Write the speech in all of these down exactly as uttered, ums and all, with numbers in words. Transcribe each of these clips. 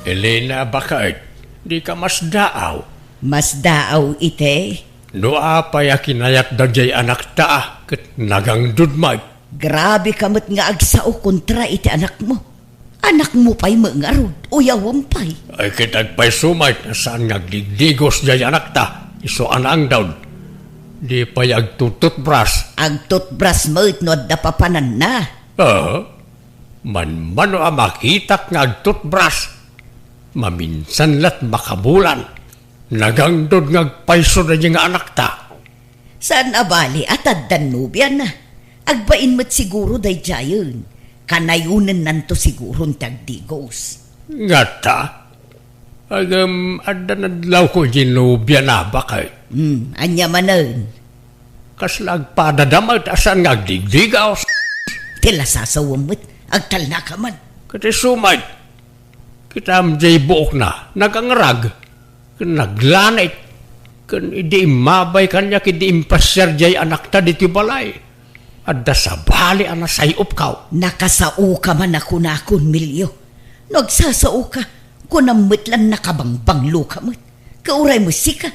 Elena, baket, dika masdaaw? Masdaaw iti? No apay a kinayatda diay anakta, ket nagangdud met. Grabe ka met nga agsao kontra iti anakmo. Anakmo pay met ngarud, uyawem pay. Ay, ket agpayso met a saan nga agdigdigos diay anakta, isu a naangdud. Di pay agtututbras. Agtutbras met no adda papananna. Ah, manmano a makitak nga agtutbras. Maminsan la't makabulan. Nagangdud nga agpayso daydi nga anakta. Saan a bali a taddan nobiana. Agbain met siguro daydiayen. Kanayonennanto siguron ti agdigos. Ngata? Agem, adda nadlawko iti nobiana, baket. Hmm, ania manen? Kasla agpadada met a saan nga agdigdigos. Ti lasasawem met, agtalnaka man. Ket isu met, kitam diay buokna, nagangrag, ken naglanit, ken idi immabay kaniak idi impasiar diay anakta ditoy balay, adda sabali a nasay-opko. Nakasaoka man a kunakon, Melio. No agsasaoka, kunam met la nakabangbangloka met. Ket uray met sika,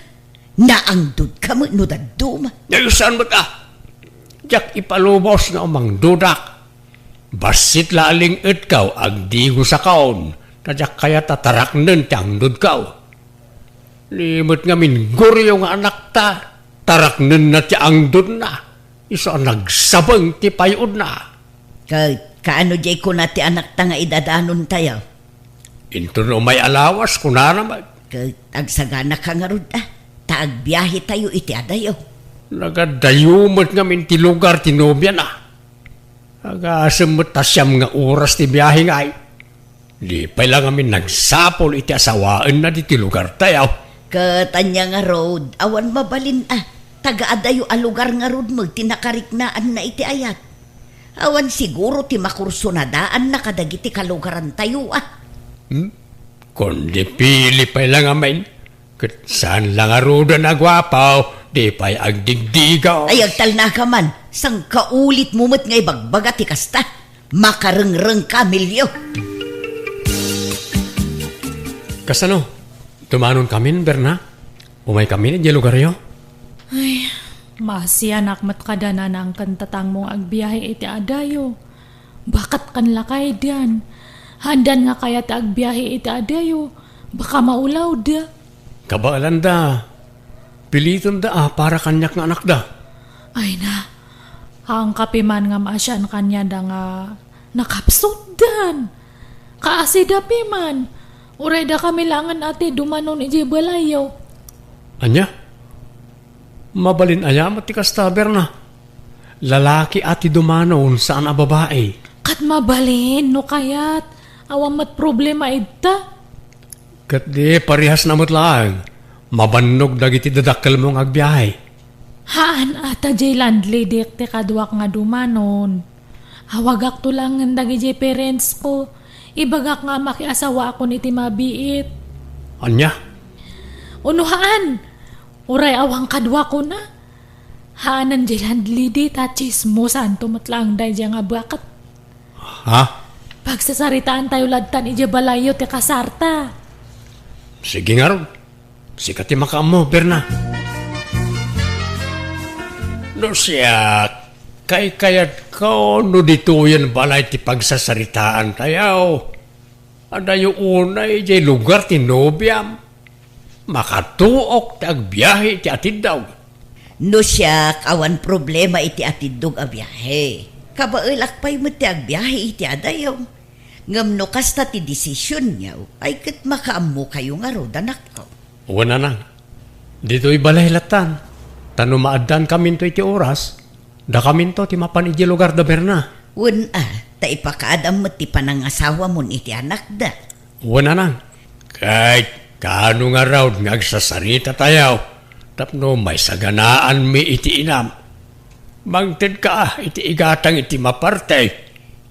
naangdudka met no dadduma. Ay, saan met a? Diak ipalubos nga umangdudak. Bassit la a ling-etko, agdigosakon, ta diak kayat a taraknen ti angdudko. Ni met ngamin, Goryo nga anakta, taraknenna ti angdudna, isu a nagsabeng ti pay-udna. Ket kaano diay kuna ti anakta nga idadanontayo? Inton umay a lawas, kunana met. Ket agsaganaka ngarud a, ta agbiahetayo iti adayo. Nagadayo met ngamin ti lugar ti nobiana. Agasem met ta siam nga oras ti biahe ngay. Di pay la ngamin nagsapul iti asawaenna ditoy lugartayo. Ket ania ngarud, awan mabalin a, taga adayo a lugar ngarud met ti nakariknaanna iti ayat. Awan siguro ti makursunadaanna kadagiti kalugarantayo a. Hmm? Kundi pili pay la ngamin, ket saan la ngaruden a guapo, di pay agdigdigaw. Ay, agtalnaka man, sangkaulitmo met nga ibagbaga ti kasta. Makarengrengka, Melio. Kasano? Dumanonkamin, Berna? Umaykamin idiay lugaryo? Ay, maasianak met kada nanang ken tatangmo nga agbiahe iti adayo. Baket ken lakaydan. Haandan nga kayat ti agbiahe iti adayo. Baka maulawda. Kabaelanda. Pilitenda a para kaniak nga anakda. Ay na, angkapiman nga maasian kaniada nga nakapsutdan. Kaasida piman. Uray dakami laengen a ti dumanon idiay balayyo. Ania? Mabalin aya met ti kasta, Berna? Lalaki a ti dumanon, saan a babai. Ket mabalin, no kayat. Awan met problema ita. Ket di parehasna met laeng. Mabannog dagiti dadakkelmo nga agbiahe. Haan a ta diay landlady ti kaduak nga dumanon. Awagakto laengen dagidiay parents ko. Ibagak nga makiasawaakon iti mabiit. Ania? Uno haan. Uray awan kaduakona. Haanen diay landlady ta tsismosanto met laeng daydiay nga baket. Ha? Pagsasaritaantayo lattan idiay balayyo ti kasarta. Sige ngarud. Sika ti makaammo, Berna. No siak, kaykayatko no ditoyen balay ti pagsasaritaantayo. Adayo unay idiay lugar ti nobiam. Makatuok ti agbiahe iti atiddog. No siak, awan problema iti atiddog a biahe. Kabaelak pay met ti agbiahe iti adayo. Ngem no kasta ti desisionyo, ay ket makaammokayo ngarud, anakko. Wen, nanang. Ditoy balay lattan. Ta no maaddaankaminto iti oras, dakaminto ti mapan idiay lugar da Berna. Wen a, ta ipakaadam met ti panangasawamon iti anakda. Wen, nanang. Ket kaano ngarud nga agsasaritatayo tapno maisaganaanmi iti inam? Mangtedka iti igatang iti maparte.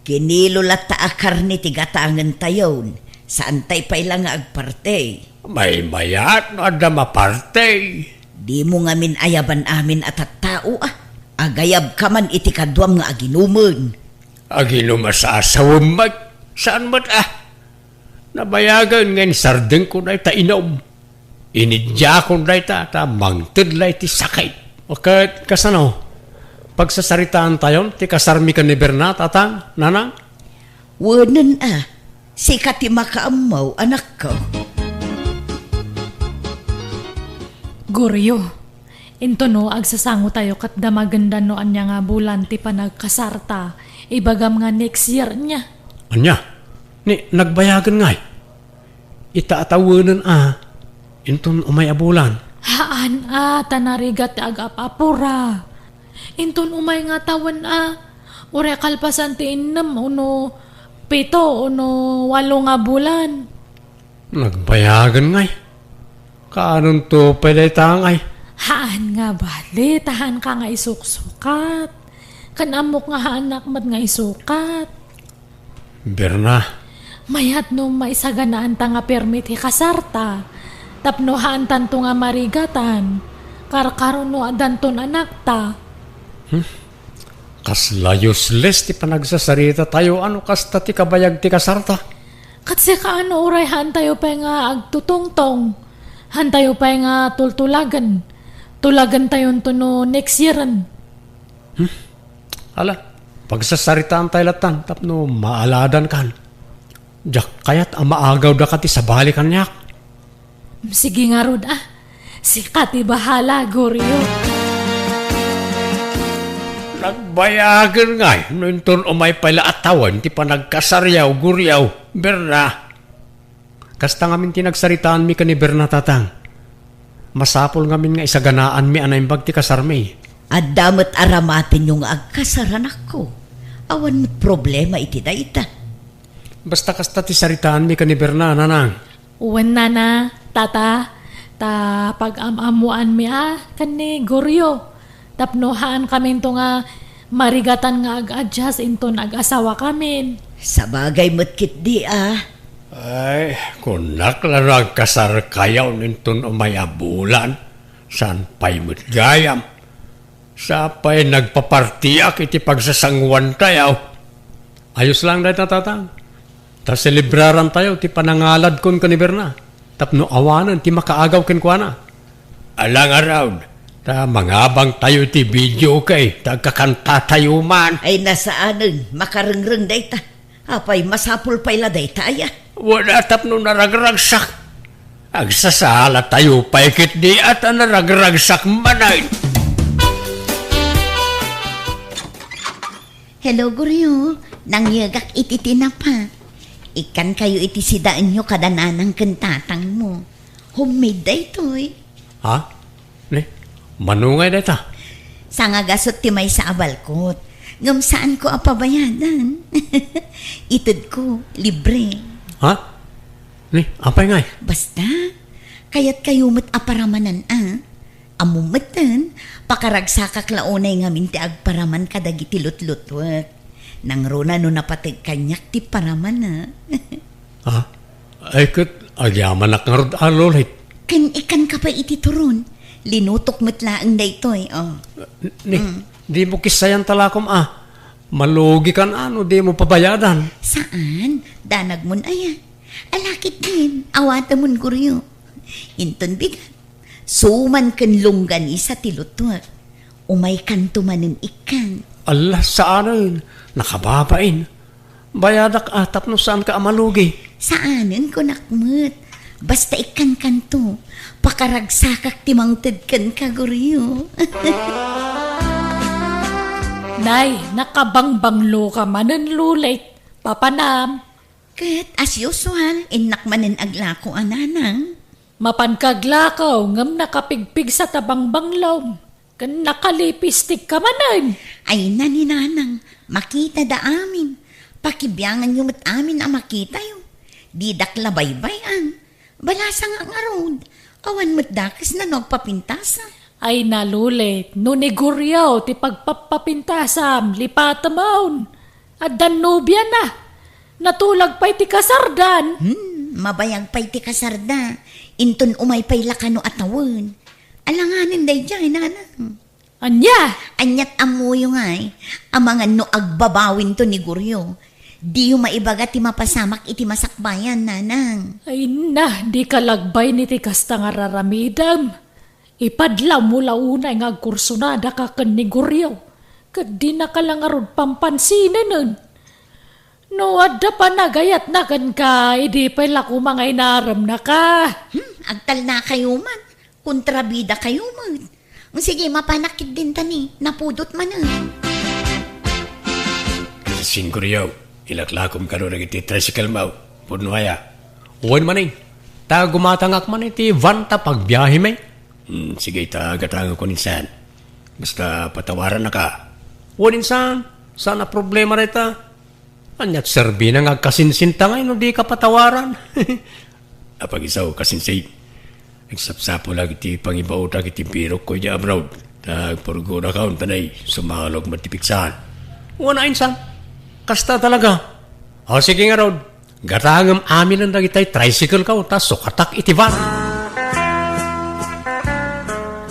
Kinilo latta a karne ti gatangentayon. Saantay pay la nga agparte. Maymayat no adda maparte. Dimo ngamin ayaban amin a tattao a. Agayabka man iti kaduam nga aginumen. Aginum a sasawem met. Saan met a? Nabayagen nga insardengko dayta inum. Inidiakon dayta ta mangted la iti sakit. Ket kasano? Pagsasaritaantayon ti kasarmi ken ni Berna, tatang, nanang? Wenen a, sika ti makaammo, anakko. Goryo, intono agsasangotayo ket damagenda no ania nga bulan ti panagkasarta, ibagam nga next year nia. Ania? Ni, nagbayagen ngay? Ita a tawenen a, inton umay a bulan. Haan a, ta narigat ti agap-apura. Inton umay nga tawen a, uray kalpasan ti innem ono pito ono walo nga bulan. Nagbayagen ngay. Kaanonto pay dayta ngay? Haan nga bali, ta haanka nga isuksukat. Ken ammok nga haanak met nga isukat. Berna. Mayat no maisaganaanta nga permi ti kasarta. Tapno haantanto nga marigatan. Karkaro no addanton anakta. Hmm? Kasla useless ti panagsasarita tayo, ano kasta ti kabayag ti kasarta? Ket sika ano uray haantayo pay nga agtutungtong? Haantayo pay nga tultulagen? Tulagentayonto no next yearen. Hmm? Ala, pagsasaritaan tayo latan tapno maaladan kan. Diak kayat a maagaw daka ti sabali kaniak. Sige ngarud a. Sika ti bahala, Goryo. Nagbayagen ngay no inton umay pay la a tawen ti panagkasaryaw, Goryo, Berna. Kasta ngamin ti nagsaritaanmi ken ni Berna, tatang. Masapul ngamin nga isaganaanmi a naimbag ti kasarmi. Adda met aramatenyo nga agkasar, anakko. Awan met problema iti dayta. Basta kasta ti saritaanmi ken ni Berna, nanang. Wen, nana, tata, ta pag-am-ammoanmi a ken ni Goryo. Tapno haankaminto nga marigatan nga ag-adjust inton ag-asawakamin. Sabagay met ketdi a. Ay, kunak la no agkasarkayo inton umay a bulan. Saan pay met gayam? Sapay nagpapartiak iti pagsasanguantayo. Ayos lang dayta, tatang. Ta selebrarantayo ti panangaladkon ken ni Berna tapno awanen ti makaagaw kenkuana. Ala ngarud, ta mangabangtayo iti videoke ta agkakantatayo man. Ay, nasaanen, makarengreng dayta. Apay, masapul pay la dayta aya? Wen a, tapno naragragsak. Agsasalatayo pay ketdi a ta naragragsak manen. Hello, Goryo. Nangyegak iti tinapa. Ikkankayo iti sidaenyo kada nanang ken tatangmo. Homemade daytoy. Ha? Ni, mano ngay dayta? Sangagasut ti maysa a balkot. Ngem saanko a pabayadan. Itedko, libre. Ha? Ni, apay ngay? Basta, kayatkayo met a paramanan a. Ammom metten, pakaragsakak la unay ngamin ti agparaman kadagiti lutlutuek. Nangruna no napateg kaniak ti paramana. Ah, ay ket agyamanak ngarud a, Lolit. Ken ikkanka pay iti turon. Linutok met laeng daytoy, oh. Ni, mm, dimo kissayan talakom a. Malugikan a no dimo pabayadan. Saan? Danagmon aya? Ala ketdin, awatemon, Goryo. Inton bigat, suman ken longganisa ti lutuek. Umaykanto manen ikkan. Alla, saanen. Nakababain. Bayadak a tapno saanka a malugi. Saanen, kunak met. Basta ikkankanto. Pakaragsakak ti mangted kenka, Goryo. Nay, nakabangbangloka manen, Lolit. Papanam. Ket, as usual, innak manen aglako a nanang. Mapanka aglako, ngem nakapigpigsa ta bangbanglom. Ken nakalipistikka manen. Ay na ni nanang, makitada amin. Pakibianganyo met amin a makitayo. Didak la baybay-an. Balasangak ngarud. Awan met dakesna no agpapintasam. Ay na, Lolit, no ni Goryo ti pagpappapintasam, lipatemon. Addan nobiana. Natulag pay ti kasardan. Hmm, mabayag pay ti kasarda. Inton umay pay la kano a tawen. Alanganen daydiay, nanang. Ania? Aniat ammoyo ngay, amangan no agbabawinto ni Goryo. Diyo maibaga ti mapasamak iti masakbayan, nanang. Ay na, di ka lagbay ni ti kasta nga raramidem. Ipadlawmo la unay nga agkursunada ka ken ni Goryo, ket dina ka la ngarud pampansinenen. No adda panagayatna kenka, idi pay la koma nga inaremnaka. Hmm, agtalnakayo man. Kontrabida kayo met. Sige, mapanak ketdin ta ni, napudot manen. Sisin Goryo, ilaklakom kano dagiti tricycle mo. Pudno aya? Wen manen, ta gumatangak man iti van ta pagbiahemi. Hmm, sige, ta gatangakon insan. Basta patawarannaka. Wen insan, saan a problema dayta. Ania ti serbina nga agkasinsinta ngay no di ka patawaran? Apagisaw, kasinsin. Nagsapsapulak iti pangibaotak iti birokko idiay abroad. Ta agpurgonakon ta nay, sumalog met ti piksan. Wen a insan. Kasta talaga. O, sige ngarud. Gatangem aminen dagitay tricycle ko, ta sukatak iti van.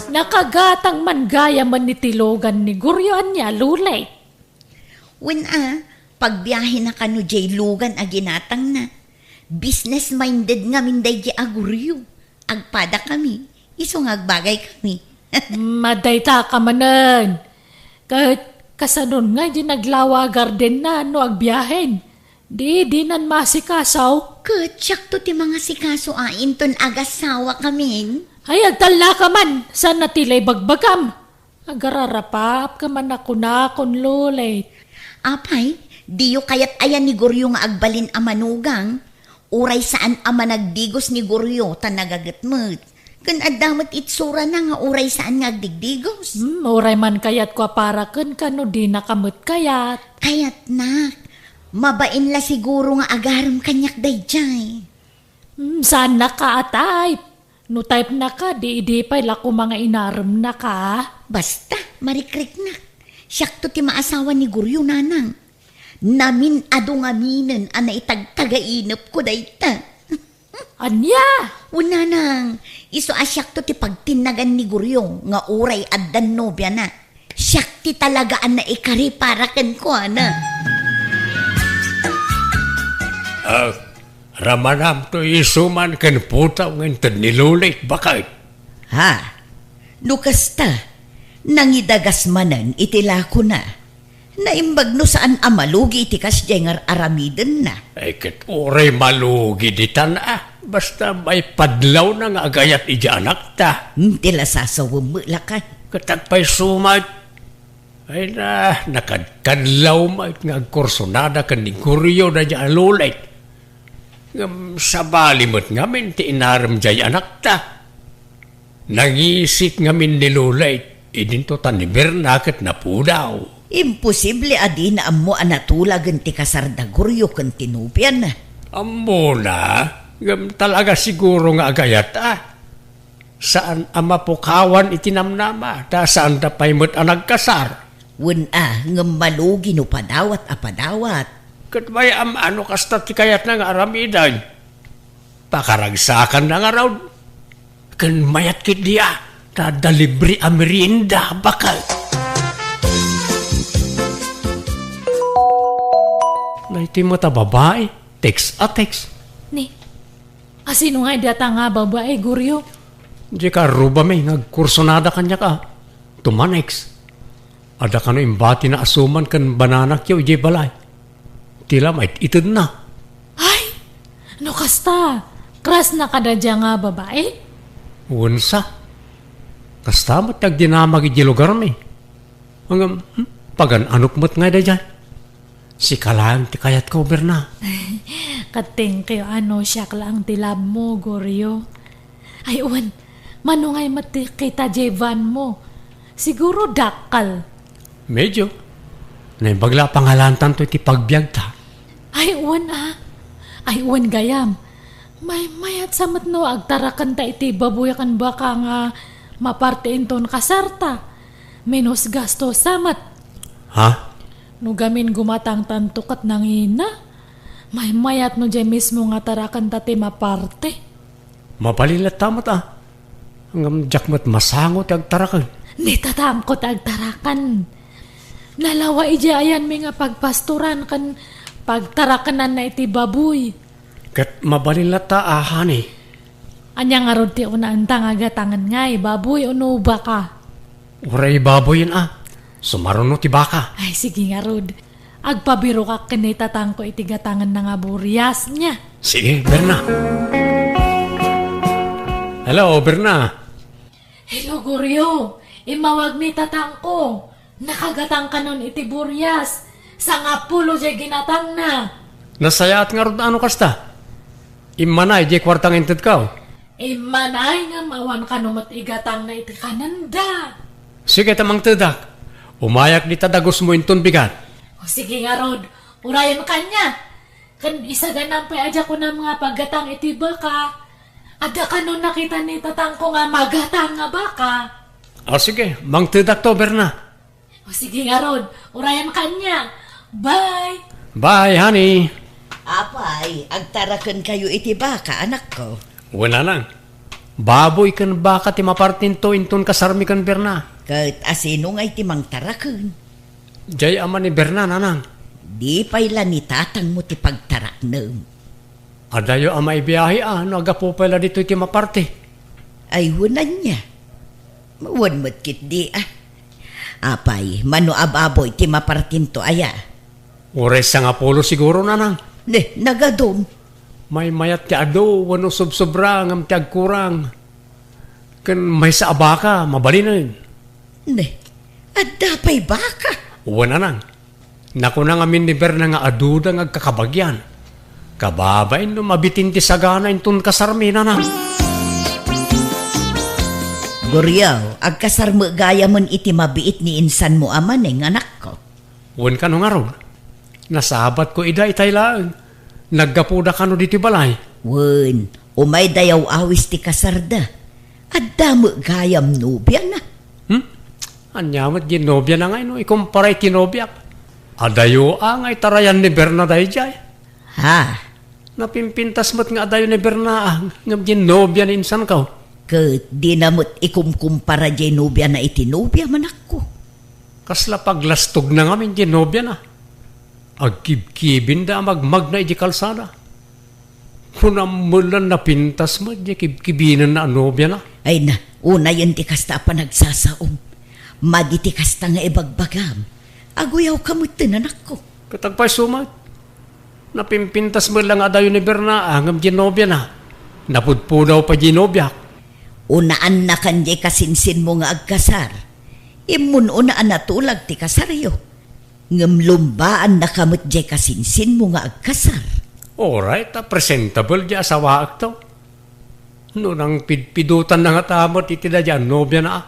Nakagatang man gayamen iti lugan ni Goryo, ania, Lulay? Wen a, pagbiahena kano diay lugan a ginatangna. Business-minded ngamin daydi a Goryo. Agpadakami, isu nga agbagaykami. Madayta ka manen. Ket kasanon nga di naglawa a gardenna no agbiahen? Di, dinan maasikaso. Ket siakto ti mangasikaso a inton agasawakamin. Ay, agtalna ka man. Saan a ti la ibagbagam? Agararapap ka man a kunakon, Lulay. Apay, diyo kayat aya ni Goryo nga agbalin a manugang? Uray saan a managdigos ni Goryo ta nagaget met. Ken adda met itsurana nga uray saan nga agdigdigos. Hmm, uray man kayatko a para kenka no dinaka met kayat. Kayatnak. Mabain la siguro nga agarem kaniak daydiay. Hmm, saannaka a type. No type-naka, di idi pay la koma nga inaremnaka. Basta, marikriknak. Siakto ti maasawa ni Goryo, nanang. Namin-adu ngaminen a naitagtagainepko dayta. Ania? Wen, nanang, isu a siakto ti pagtinnagan ni Goryo nga uray addan nobiana. Siak ti talaga a naikari para kenkuana. Ah, ramanam to isu man ken putaw nga inted ni Lulay, baket. Ha? No kasta, nangidagas manen iti lakona. Naimbag no saan a malugi iti kasdiay nga ar-aramidenna. Ay, ket uray malugi ditan a. Basta maipadlawna nga agayat idiay anakta. Hmm, ti la sasawem met lakay. Ket agpayso met. Ay na, nakadkadlaw met nga agkursunada ken ni Goryo daydiay a Lulay. Ngem sabali met ngamin ti inarem diay anakta. Nangisit ngamin ni Lulay, idinto ta ni Berna ket napudaw. Imposible a dina ammo a natulagen ti kasar da Goryo ken ti nobiana. Ammona, ngem talaga siguro nga agayat a. Saan a mapukawan iti namnama, ta saanda pay met a nagkasar. Wen a, ngem malugi no padawat a padawat. Ket mayat a no kasta ti kayatna nga aramiden. Pakaragsakanna ngarud. Ken mayat ketdi a, ta adda libre a merienda, baket. Daytoy met a babai, text a text. Ni, asino nga idi a ta nga babai, Goryo? Diay karrubami nga agkursunada kaniak a, tumanext. Adda kano imbatina a suman ken bananakyo idiay balay. Ti la mait-itedna. Ay, no kasta, crush-na kada dia nga babai? Wen sa. Kasta met ti agdinamag idiay lugarmi. Ngem, hmm, pagan-anok met ngay daydiay. Sika laeng ti kayatko, Berna. Ket thank you a no siak laeng ti love mo, Goryo. Ay, wen, mano ngay met ti kita diay van mo? Siguro dakkel. Medyo. Naimbag la a pangalaantanto iti pagbiagta. Ay, wen a. Ay, wen gayam. Maymayat sa met no agtarakenta iti baboy ken baka nga maparte inton kasarta. Menos gasto sa met. Ha? No gamin gumatangtanto ket nangina, maymayat no diay mismo nga tarakenta ti maparte. Mabalin latta met a. Ngem diak met masango ti agtaraken. Ni tatangko ti agtaraken. Nalawa idiay ayanmi nga pagpastoran ken Pagtarakenanna iti baboy. Ket mabalin latta a, honey. Ania ngarud ti unaanta nga gatangen ngay, baboy wenno baka? Uray baboyen a. Sumaruno ti baka. Ay, sige ngarud. Agpabirokak ken ni tatangko iti gatangenna nga burias, nia. Sige, Berna. Hello, Berna. Hello, Goryo. Immawag ni tatangko. Nakagatang kanon iti burias. Sangapulo diay ginatangna. Nasayaat ngarud no kasta. Immanay diay kuarta nga intedko. Immanay ngem awan kano met igatangna iti kanenda. Sige ta mangtedak. Umayak dita dagusmo inton bigat. O sige ngarud, urayen kaniak. Ken isaganam pay a diak kunam nga paggatang iti baka. Adda kano nakita ni tatangko nga magatang nga baka. O sige, mangtedakto, Berna. O sige ngarud, urayen kaniak. Bye! Bye, honey. Apay, agtarakenkayo iti baka, anakko? Wen, nanang. Baboy ken baka ti mapartinto inton kasarmi ken Berna. Ket asino ngay ti mangtaraken? Diay ama ni Berna, nanang. Di pay la ni tatangmo ti pagtaraknem. Adayo a maibiahe a no aggapu pay la ditoy ti maparti. Ay, wen ania? Wen met ketdi a. Apay, mano a baboy ti mapartinto aya? Uray sangapulo siguro, nanang. Ne, nagadum. Maymayat ti adu wenno sobsobra ngem ti agkurang. Ken maysa a baka, mabalinen. Ne, adda pay baka? Wen, nanang. Nakuna ngamin ni Berna nga aduda nga agkakabagian. Kababain no mabitin ti sagana inton kasarmi, nanang. Goryo, agkasar met gayamen iti mabiit ni insanmo a Maneng, anakko. Wen kano ngarud. Nasabatko ida itay laeng. Naggapuda kano ditoy balay? Wen, umayda yaw-awis ti kasarda. Adda met gayam nobiana. Hmm? Ania met diay nobiana ngay no ikumpara iti nobiak? Adayo a nga itarayan ni Berna daydiay. Ha? Napimpintas met nga adayo ni Berna a ngem diay nobia ni insanko. Ket dina met ikumkumpara diay nobiana iti nobiam, anakko. Kasla paglastogna ngamin diay nobiana. Agkibkibinda a magmagna idiay kalsada. Kunam met la napintas met diay kibkibinenna a nobiana. Ay na, unayen ti kasta a panagsasaom. Madi ti kasta nga ibagbagam. Aguyawka metten, anakko. Ket agpayso met. Napimpintas met la nga adayo ni Berna a ngem diay nobiana. Napudpudaw pay diay nobiak. Unaannakan diay kasinsinmo nga agkasar. Immun-una a natulag ti kasaryo. Ngem lumbaannaka met diay kasinsinmo nga agkasar. Uray ta presentable diay asawaakto. No nangpidpidotanna ngata met iti daydiay a nobiana a.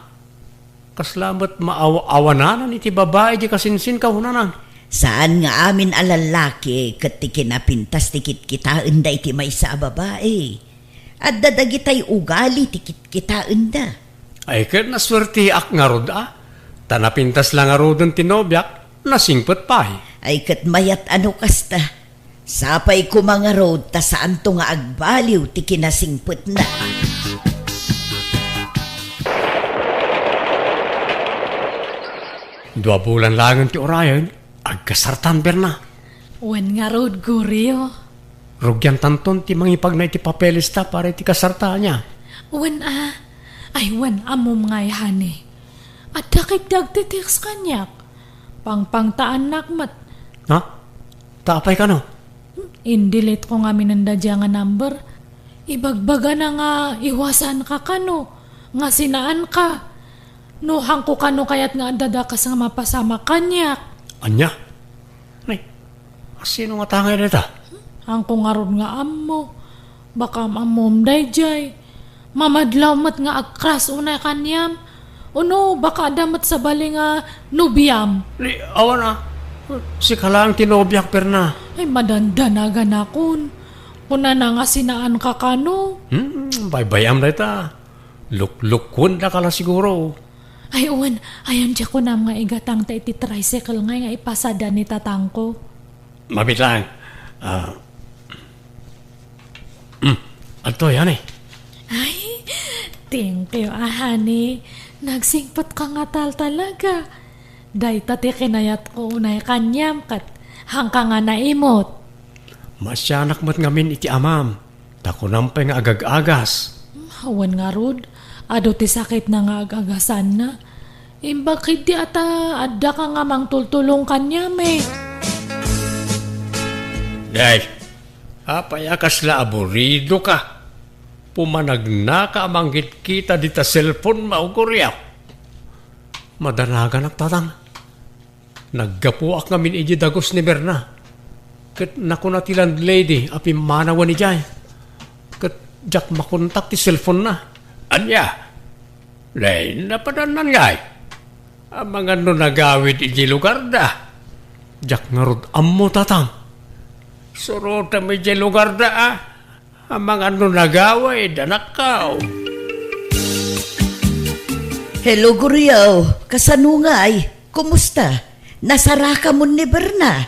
Kasla met maaw-awananan iti babai diay kasinsinko, nanang. Saan nga amin a lallaki ket ti kinapintas ti kitkitaenda iti maysa a babai. Adda dagitay ugali ti kitkitaenda. Ay, ket nasuerteak ngarud a. Ta napintas la ngaruden ti nobiak, nasingpet pay. Ay, ket mayat a no kasta. Sapay koma ngarud ta saanto nga agbaliw ti kinasingpetna. Dua bulan laengen ti urayen, agkasartan, Berna. Wen ngarud, Goryo. Rugiantanton ti mangipagna iti papelesta para iti kasarta, ania? Wen a. Ay, wen, ammom ngay, honey. Adda ketdi agtitext kaniak. Pangpangtaannak met. Ha? Ta apay kano? In-delete ko ngamin daydiay nga number. Ibagbagana nga iwasanka kano, nga sinaanka. No haanko kano kayat nga adda dakes nga mapasamak kaniak. Ania? Nay, asino ngata ngay dayta? Haanko ngarud nga ammo. Baka am-ammom daydiay. Mamadlaw met nga agkras unay kaniam. Uno, baka adda met sabali nga nobiam. Ni, awan a. Sika laeng ti nobiak, Berna. Ay, madandanaganakon. Kunana nga sinaanka kano. Hmm, baybay-am dayta. Luklukuendaka la siguro. Ay, wen, ayan diay kunam nga igatangta iti tricycle ngay nga ipasada ni tatangko. Mabiit laeng. Ah. Hmm. Adtoy, honey. Ay, thank you, ah, honey. Nagsingpetka ngatal talaga. Dayta ti kinayatko unay kaniam ket Haanka nga naimot. Maasianak met ngamin iti amam, ta kunam pay nga agag-agas. Awan ngarud, adu ti sakitna nga agagasanna. Imbag ketdi a ta addaka nga mangtultulong kaniami. Day, apay a kasla aburidoka? Pumanagnaka a mangkitkita dita cellphone-mo, Guriaw. Madanaganak, Tatang. Naggapuak ngamin idiay dagus ni Berna. Ket nakuna ti landlady a pimmanawen idiay. Ket diak makontak ti cellphone-na. Ania? Nay, napadannan ngay? Amangan no nagawid idiay lugarda? Diak ngarud ammo, Tatang. Surotem idiay lugarda, a. Amangan no nagawid, anakko. Hello, Guriaw. Kasano ngay? Kumusta? Nasarakamon ni Berna?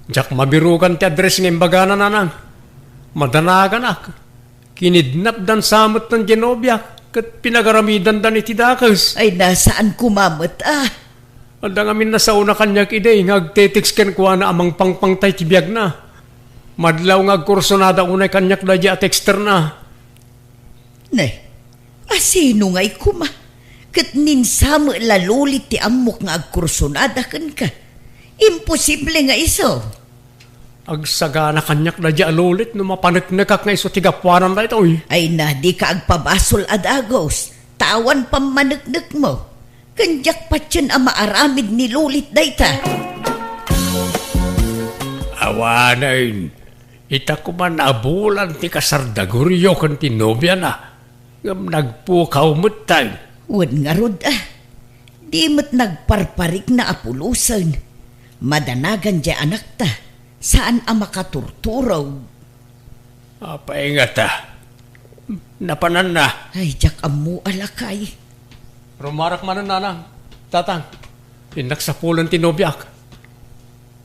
Diak mabirugan ti address nga imbagana, Nanang. Madanaganak. Kinidnapdan sa metten diay nobiak ket pinagaramidanda iti dakes. Ay, na, saan koma met, a. Adda ngamin nasaona kaniak idi nga agte-text kenkuana a mangpangpangta iti biagna. Madlaw nga agkursonada unay kaniak daydi a texterna. Ne, asino ngay koma? Ket ni Sam la Lolit ti ammok nga agkursonada kenka. Imposible nga isu. Agsagana kaniak daydi a Lolit no mapaneknekak nga isu ti gapuanan daytoy. Ay na, dika agpabasol a dagus, ta awan pammaneknekmo. Ken diak patien a maaramid ni Lolit dayta. Awanen, ita koma a bulan ti kasar da Gurio ken ti nobiana, ngem nagpukaw metten. Wen ngarud, a. Di met nagparparikna a pulosen. Madanagan diay anakta, saan a makaturturog. Apay ngata? Napananna. Ay, diak ammo a lakay. Rumarak manen, Nanang, Tatang. Innak sapulen ti nobiak.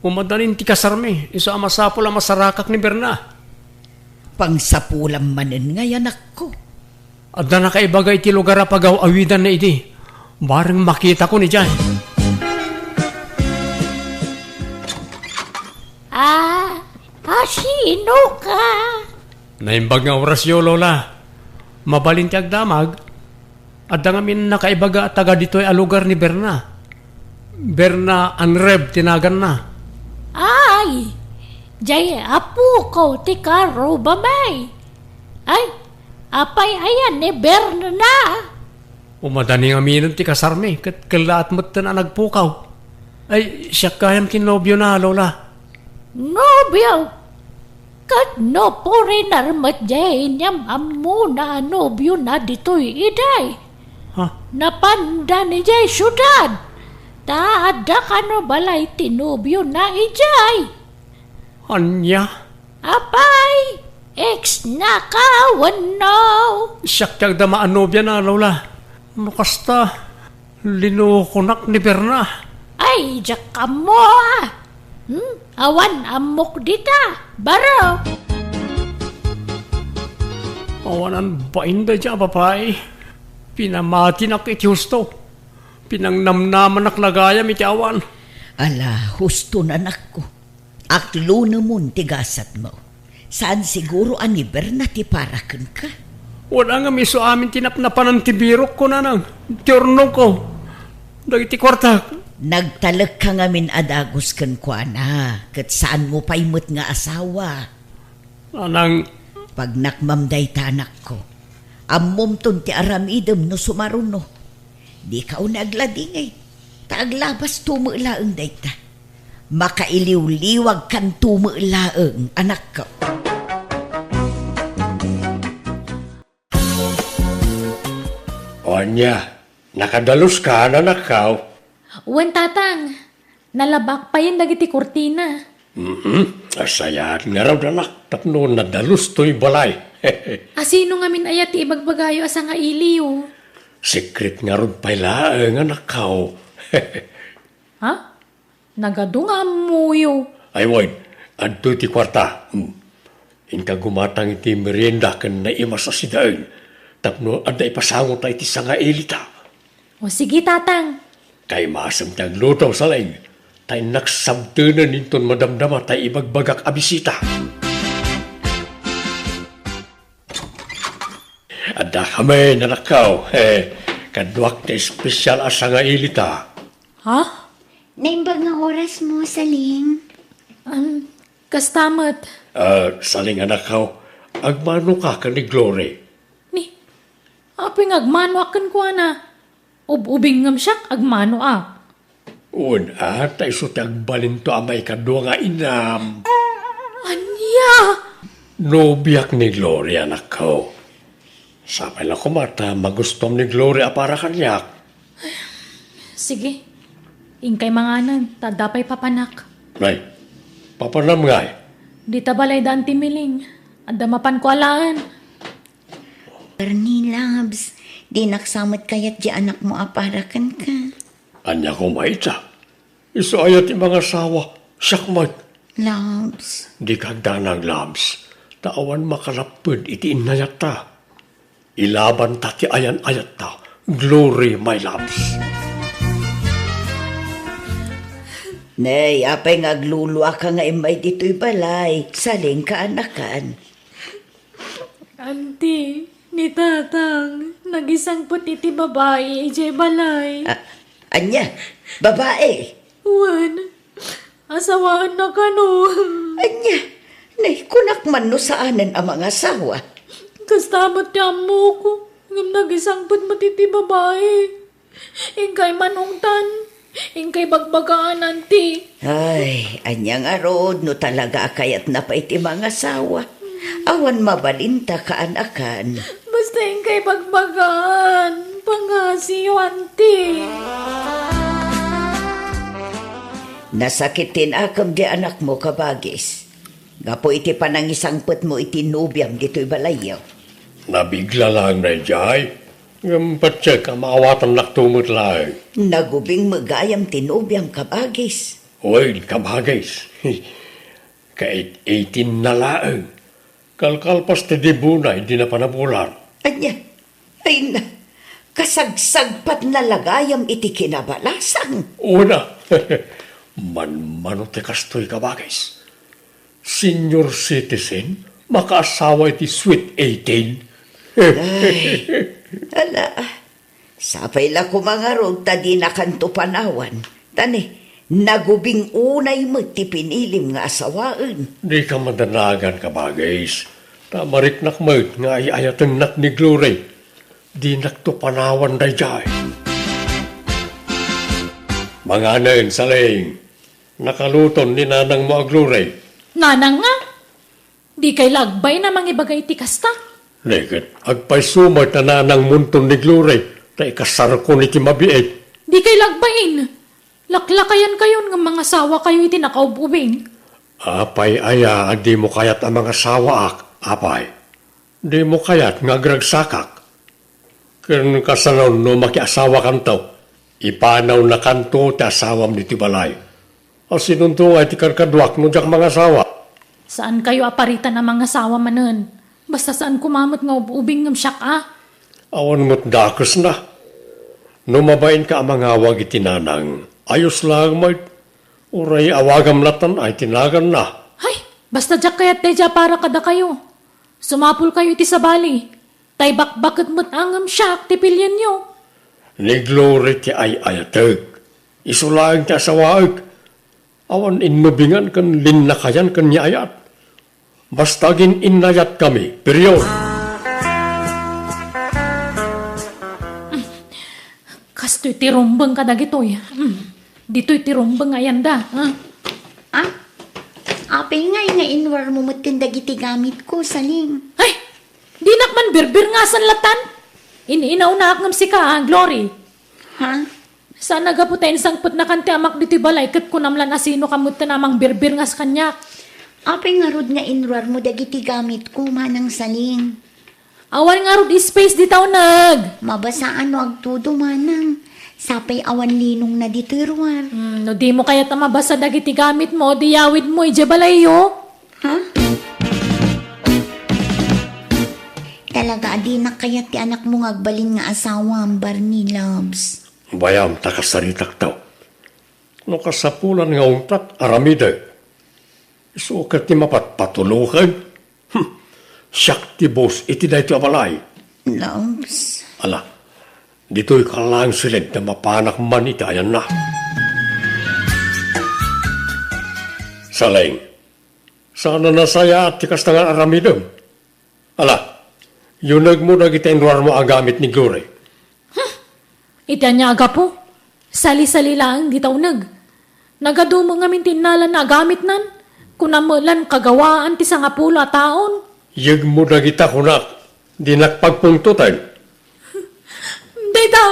Umadanin ti kasarmi, isu a masapul a masarakak ni Berna. Pangsapulam manen ngay, anakko. Adda nakaibaga iti lugar a pagaw-awidanna idi. Bareng makitakon idiay. Ah, asino ka? Naimbag nga orasyo, Lola. Mabalin ti agdamag. Adda ngamin nakaibaga a taga ditoy a lugar ni Berna. Berna Anreb ti naganna. Ay, diay apoko ti karrubami. Ay, apay aya ni Berna? Umadani ngaminen ti kasarmi, ket kellaat metten a nagpukaw. Ay, siak gayam ti nobiona, Lola. Nobio? Ket no foreigner met diay inyam-ammona a nobiona ditoy idiay? Ha? Napanda idiay siudad, ta adda kano balay ti nobiona idiay. Ania? Apay, ex na ka wenno? Siak ti agdama a nobiana, Lola. No kasta, linokonak ni Berna. Ay, diak ammo, a. Hmm? Awan ammok dita, baro. Awanan bain dayta a babai. Pinamatinak iti husto. Pinangnamnamanak la gayam iti awan. Ala, husto, anakko. Aklonemon ti gasatmo. Saan siguro a ni Berna ti para kenka. Wala ngem isu amin ti napnapanan ti birokko, Nanang. Ti urnongko. Dagiti kuartak. Nagtalekka ngamin a dagus kenkuana, ket saanmo pay met nga asawa. Nanang. Pagnakmam dayta, anakko. Ammomton ti aramidem no sumaruno. Dika unay agladingit, ta aglabasto met laeng dayta. Makailiwliwagkanto met laeng, anakko. Ania, nakadaluska, anakko? Wen, Tatang. Nalabak payen dagiti kurtina. Mhm. Asayat ngarud, anak, tapno nadalus toy balay. Asino ngamin aya ti ibagbagayo a sangailiyo? Sekret ngarud pay laeng, anakko. Ha? Nagadu nga ammoyo. Ay, wen, adtoy ti kuarta. Hmm. Inka gumatang iti merienda ken naimas a sidaen tapno adda ipasangota iti sangailita. O, sige, Tatang. Kaimasem ti agluto, Saleng. Ta innak sabtenen inton madamdama tay ibagbagak a bisita. Adda kami, anakko. Eh, kaduak ti espesyal a sangailita. Ha? Naimbag nga oras mo, Saling. Um, kasta met. Ah, Saling, anakko, agmano ka ken ni Glory? Ni, apay nga agmano a kenkuana? Ub-ubing ngem siak, agmano a. Wen, a, ta isu ti agbalinto a maikadua nga inam. Ania? Nobiak ni Glory, anakko. Sapay la koma ta magustuam ni Glory a para kaniak. Sige. Inkay manganen, ta adda pay papanak. Nay, papanam ngay? Dita balay da Auntie Miling. Adda mapanko alaen. Bernie, loves, dinak sa met kayat di anakmo a para kenka. Ania koma ita? Isu aya ti mangasawa, siak met. Loves. Dika agdanag, loves, ta awan makalapped iti innayatta. Ilabanta ti ayan-ayatta, Glory, my loves. Nay, apay nga agluluaka nga immay ditoy balay, Saling, kaanakan? Auntie, ni Tatang, nagisangpet iti babai idiay balay. A-, ania? Babai? Wen, asawaenna kano. Ania? Nay, kunak man no saanen a mangasawa. Kasta met ti ammok, ngem nagisangpet met iti babai. Inkay manungtan, inkay bagbagaan, Auntie. Ay, ania ngarud no talaga a kayatna pay ti mangasawa? Awan mabalinta, kaanakan. Basta inkay bagbagaan, pangngasiyo, Auntie. Nasakit ti nakem di anakmo, kabagis, gapu iti panangisangpetmo iti nobiam ditoy balayyo. Nabigla laeng daydiay, ngem patiek a maawatannakto met laeng. Nagubing met gayam ti nobiam, kabagis. Wen, kabagis. Kait-itinna laeng. Kalkalpas ti dibuna idi napanabulan. Ania? Ay na, kasagsagpatna la gayam iti kinabalasang. Una, manmano ti kastoy, kabagis. Senior citizen, makaasawa iti sweet eighteen. Ay, ala, sapay la koma ngarud ta dinakanto panawan. Ta ne, nagubing unay met ti pinilim nga asawaen. Dika madanagan, kabagis, ta mariknak met nga ay-ayatennak ni Glory. Dinakto panawan daydiay. Manganen, Saling. Nakaluton ni nanangmo a Glory. Nanang nga? Dikay la agbain a mangibaga iti kasta? Neket, agpayso met a nanangmonton ni Glory, ta ikasarkon iti mabiit. Dikay la agbain. Laklakayankayon nga mangasawakayo iti nakaub-ubing. Apay aya a dimo kayat a mangasawaak, apay? Dimo kayat nga agragsakak? Ken kasano no makiasawakanto? Ipanawnakanto ti asawam ditoy balay. Asinonto nga iti kadkaduak no diak mangasawa? Saankayo a paritan a mangasawa manen. Basta saan koma met nga ub-ubing ngem siak a. Awan met dakesna. No mabainka a mangawag iti nanang, ayos laeng met. Uray awagam latan ay ti naganna. Hay, basta diak kayat daydiay a para kadakayo. Sumapulkayo iti sabali. Tay bakbaket met a ngem siak ti pilienyo. Ni Glory ti ay-ayatek. Isu laeng ti asawaek. Awan innubingan ken linnakayan ken ni ayat. Basta agin-innayatkami, period. Kastoy ti rumbeng kadagitoy. Mm. Ditoy ti rumbeng nga ayanda, ha? Ah? Apay ngay nga inruarmo metten dagiti gamitko, Saling? Ay! Dinak man birbirngasan latan. In-inaunaak ngem sika, ah, Glory. Ha? Saan a gapu ta insangpetnakan ti amak ditoy balay ket kunam lan asino ka metten a mangbirbirngas kaniak. Apay ngarud nga inruarmo dagiti gamitko, Manang Saling? Awan ngarud space dita uneg. Mabasaan no agtudo, Manang. Sapay awan linongna ditoy ruar. Hmm, no dimo kayat a mabasa dagiti gamitmo, di yawidmo idiay balayyo. Ha? Talaga a dinak kayat ti anakmo nga agbalin nga asawam, Barney Loves. Bayam ta kasaritakto. No kasapulan nga ungtak, aramidek. Isu ket ti mapatpatuloken. Hmm. Siak ti boss iti daytoy a balay. Nams. Ala, ditoy ka laeng siled ta mapanak man iti ayanna. Saleng, saan a nasayaat ti kasta nga aramidem. Ala, yunegmo dagiti inruarmo a gamit ni Glory. Iti ania a gapu, sali-sali laeng dita uneg. Nagadumo ngamin ti innalanna a gamitnan, kunam met lan kagawaan ti sangapulo a taon. Yegmo dagita kunak, dinak pagpungtoten. Dayta,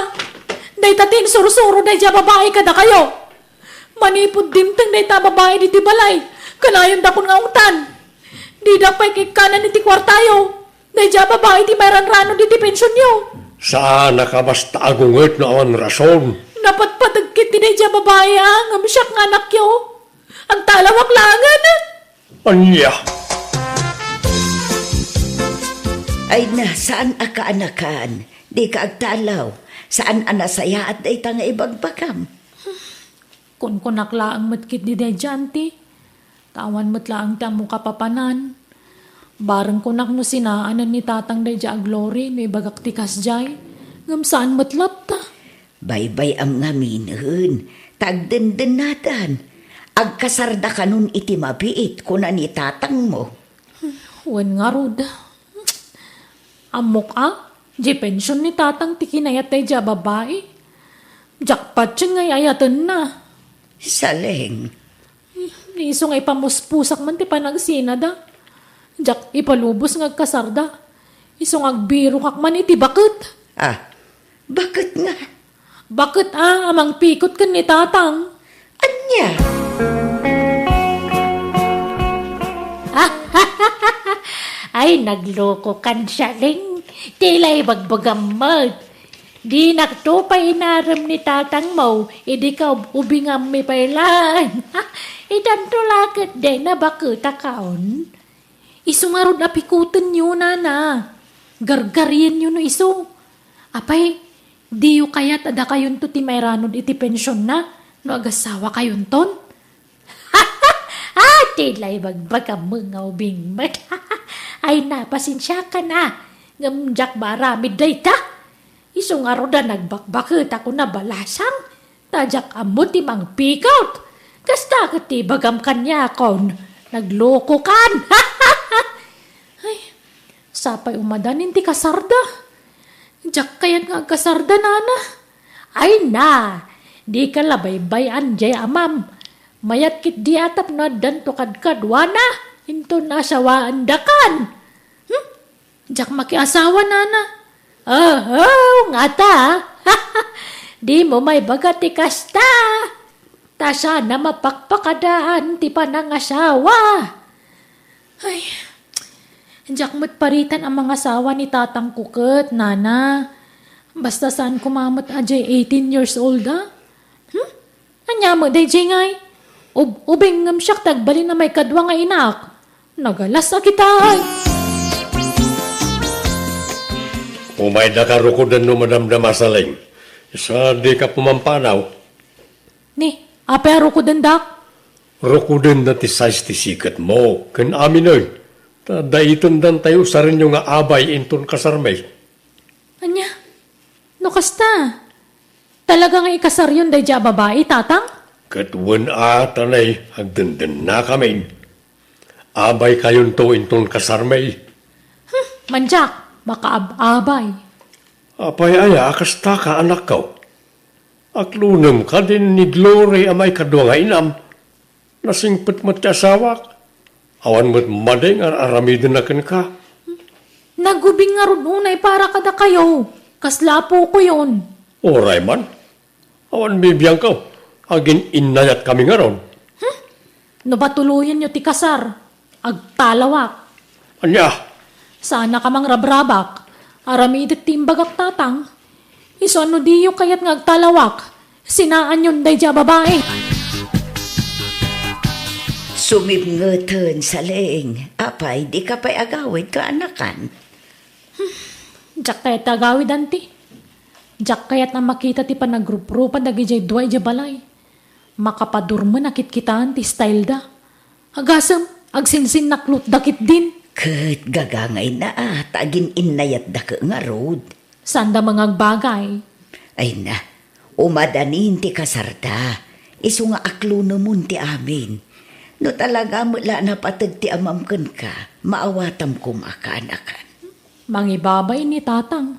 dayta ti insursuro daydiay a babai kadakayo. Manipud dimteng dayta a babai ditoy balay, kanayondakon nga ungtan. Didak pay kikkanan iti kuartayo. Daydiay a babai ti mairanrano ditoy pensionyo. Saan a kabasta agunget no awan rason. Napatpateg ketdi daydiay a babai a ngem siak nga anakyo. Agtalawak laengen. Ania? Ay na, saan a kaanakan? Dika agtalaw. Saan a nasayaat dayta nga ibagbagam? Kunkunak laeng met ketdi daydiay, auntie. Ta awan met laeng ti ammo kapapanan. Bareng kunak no sinaanen ni tatang daydiay a Glory no ibagak ti kasdiay. Ngem saan met latta. Baybay-am ngaminen, ta agdendennatan. Agkasarda kanon iti mabiit, kuna ni tatangmo. Wen ngarud. Ammok a, di pension ni tatang ti kinayat daydiay a babai. Diak patien nga ay-ayatenna. Saleng. Isu nga ipamuspusak man ti panagsinada. Diak ipalubos nga agkasarda. Isu nga agbirokak man iti baket. Ah, baket nga? Baket a, a mangpikot ken ni tatang. Ania? Ay, naglokokan, Saleng. Ti la ibagbagam met. Dinakto pay inarem ni tatangmo, idi kaub-ubingam mi pay laeng. Itanto la ket dayna baket a kaon. Isu ngarud a pikotenyo, nana. Gargarienyo no isu. Apay, diyo kayat a dakayonto ti mairanod iti pensionna no agasawakayonton? Ah, ti la ibagbagam nga ubing met. Ay, napasensiakan a. Ngem diak maaramid dayta. Isu ngarud a nagbakbaket a kuna balasang. Ta diak ammo ti mangpikot. Kasta ket ti ibagam kaniakon, naglokokan. Ay, sapay umadanin ti kasarda. Diak kayat nga agkasarda, nana. Ay na, dika la baybay-an diay amam. Mayat ketdi a tapno addanto kadkaduana, inton asawaendakan. Hmm? Diak makiasawa, nana. Oho, ngata. Dimo maibaga ti kasta. Ta saan a mapakpakadaan ti panangasawa. Ay, diak met paritan a mangasawa ni tatangko ket, nana. Basta saan koma met a diay eighteen years old a. Hmm? Ania met daydiay ngay? Ub-, ubing ngem siak ti agbalin a maikadua nga inak. Nagalas a kitay. Umaydaka rukoden no madamdama, Saleng. Sa dika pumampanaw. Ni, apay a rukodendak? Rukoden na ti size ti siketmo, ken aminen. Ta dayten dantayo usarenyo nga abay inton kasarmi. Ania? No kasta, talaga nga ikasaryon daydiay a babai, tatang? Ket wen a, ta nay, agdendennakamin. Abaykayonto inton kasarmi. Hmm, mandiak, makaab-abay. Apay aya a kastaka, anakko? Aklonem kadin ni Glory a maikadua nga inam. Nasingpet met ti asawak. Awan met madi nga ar-aramidenna kenka. Nagubing ngarud unay para kadakayo. Kasla apokoyon. Uray man. Awan bibiangko. Agin-innayatkami ngarud. Hmm? No patuloyenyo ti kasar, agtalawak. Ania? Saanaka mangrabrabak. Aramidek ti imbagak, tatang. Isu a no diyo kayat nga agtalawak, sinaanyon daydiay a babai. Sumipngeten, Saleng. Apay, dika pay agawid kaanakan? Diak kayat ti agawid, anti. Diak kayat a makita ti panagruprupa dagidiay dua idiay balay. Makapadurmen a kitkitaen ti style da. Agasem, agsinsinnaklotda ketdin. Ket gagangayna a ta agin-innayatda ket ngarud. Saanda mangagbagay. Ay na, umadanin ti kasarda. Isu nga aklonemon ti amin. No talaga met la a napateg ti amam kenka, maawatam koma a kaanakan. Mangibabain ni Tatang.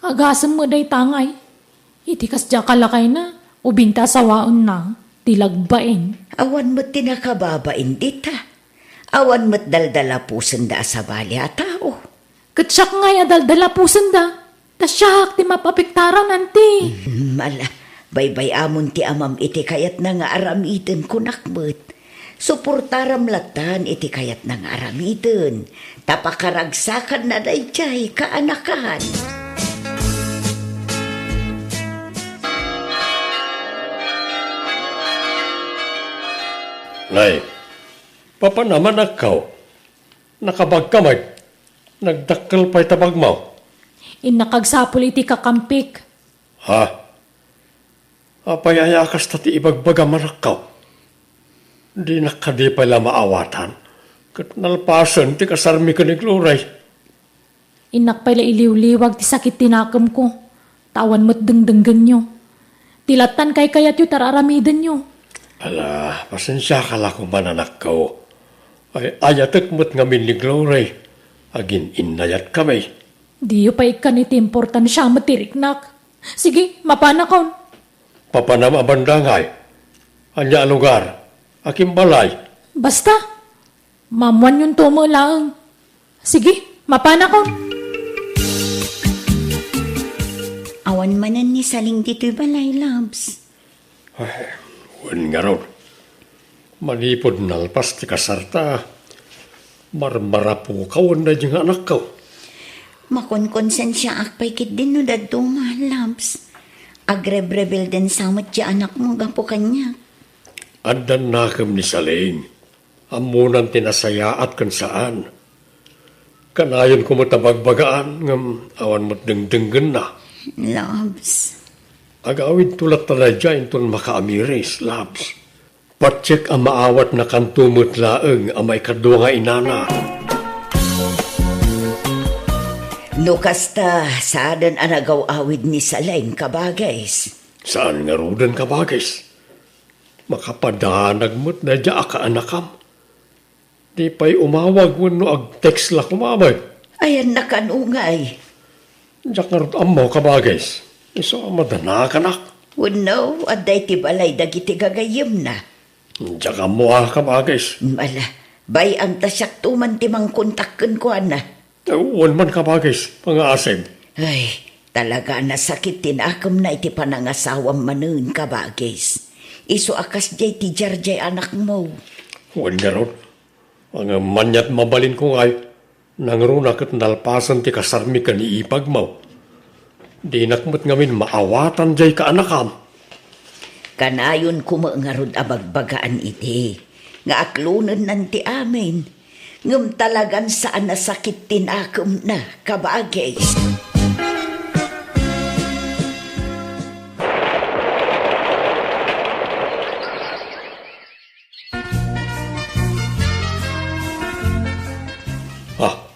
Agasem met dayta ngay. Iti kasdiay a kalakayna, ubing ta asawaenna, ti lagbain. Awan met ti nakababain dita. Awan met daldalapusenda a sabali a tao. Ket siak ngay a daldalapusenda, ta siak ti mapapiktaran, anti. Mm, ala, baybay-amon ti amam iti kayatna nga aramiden, kunak met. Suportaram lattan iti kayatna nga aramiden, ta pakaragsakanna daydiay kaanakan. Nay, papanam, anakko. Nakabagka met. Nagdakkel pay ta bagmo. Innak agsapul iti kakampik. Ha? Apay aya a kasta ti ibagbagam, anakko? Dinak kadi pay la maawatan, ket nalpasen ti kasarmi ken ni Glory. Innak pay la iliwliwag ti sakit ti nakemko, ta awan met dengdenggenyo. Ti lattan kaykayatyo ti ar-aramidenyo. Ala, pasensiaka la koma, anakko. Ay-ayatek met ngamin ni Glory. Agin-innayatkami. Diyo pay ikkan iti importansia met ti riknak. Sige, mapanakon. Papanam a banda ngay? Ania a lugar? Akin balay? Basta, maammoanyonto met laeng. Sige, mapanakon. Awan manen ni Saling ditoy balay, Labs. Ay, wen ngarud. Manipud nalpas ti kasarta, marmarapukawen daydi nga anakko. Makonkonsensiaak pay ketdin no dadduma, Labs. Agrebrebelden sa met ti anakmo gapu kaniak. Addan nakem ni Saling. Ammonan ti nasayaat ken saan. Kanayonko met a bagbagaan, ngem awan met dengdenggenna. Labs. Agawidto latta daydiay inton makaamiris, Labs. Patiek a maawatnakanto met laeng a maikadua nga inana. No kasta, saanen a nagaw-awid ni Saling, kabagis. Saan ngaruden, kabagis. Makapadanag met daydiay a kaanakam. Di pay umawag wenno ag-text la koma met. Ayanna kano ngay? Diak ngarud ammo, kabagis. Isu a madanakanak. Wenno, adda iti balay dagiti gagayyemna. Diak ammo a, kabagis. Ala, bay-am ta siakto man ti mangkontak kenkuana. Wen man, kabagis, pangaasem. Ay, talaga a nasakit ti nakemna iti panangasawam manen, kabagis. Isu a kasdiay ti diardiay anakmo. Wen ngarud, ngem ania ti mabalinko ngay, nangruna ket nalpasen ti kasarmi ken ni ipagmo. Dinak met ngamin maawatan diay kaanakam. Kanayonko met ngarud a bagbagaan idi nga aklonennan ti amin, ngem talagan saan a sakit ti nakemna, kabagis. Ah,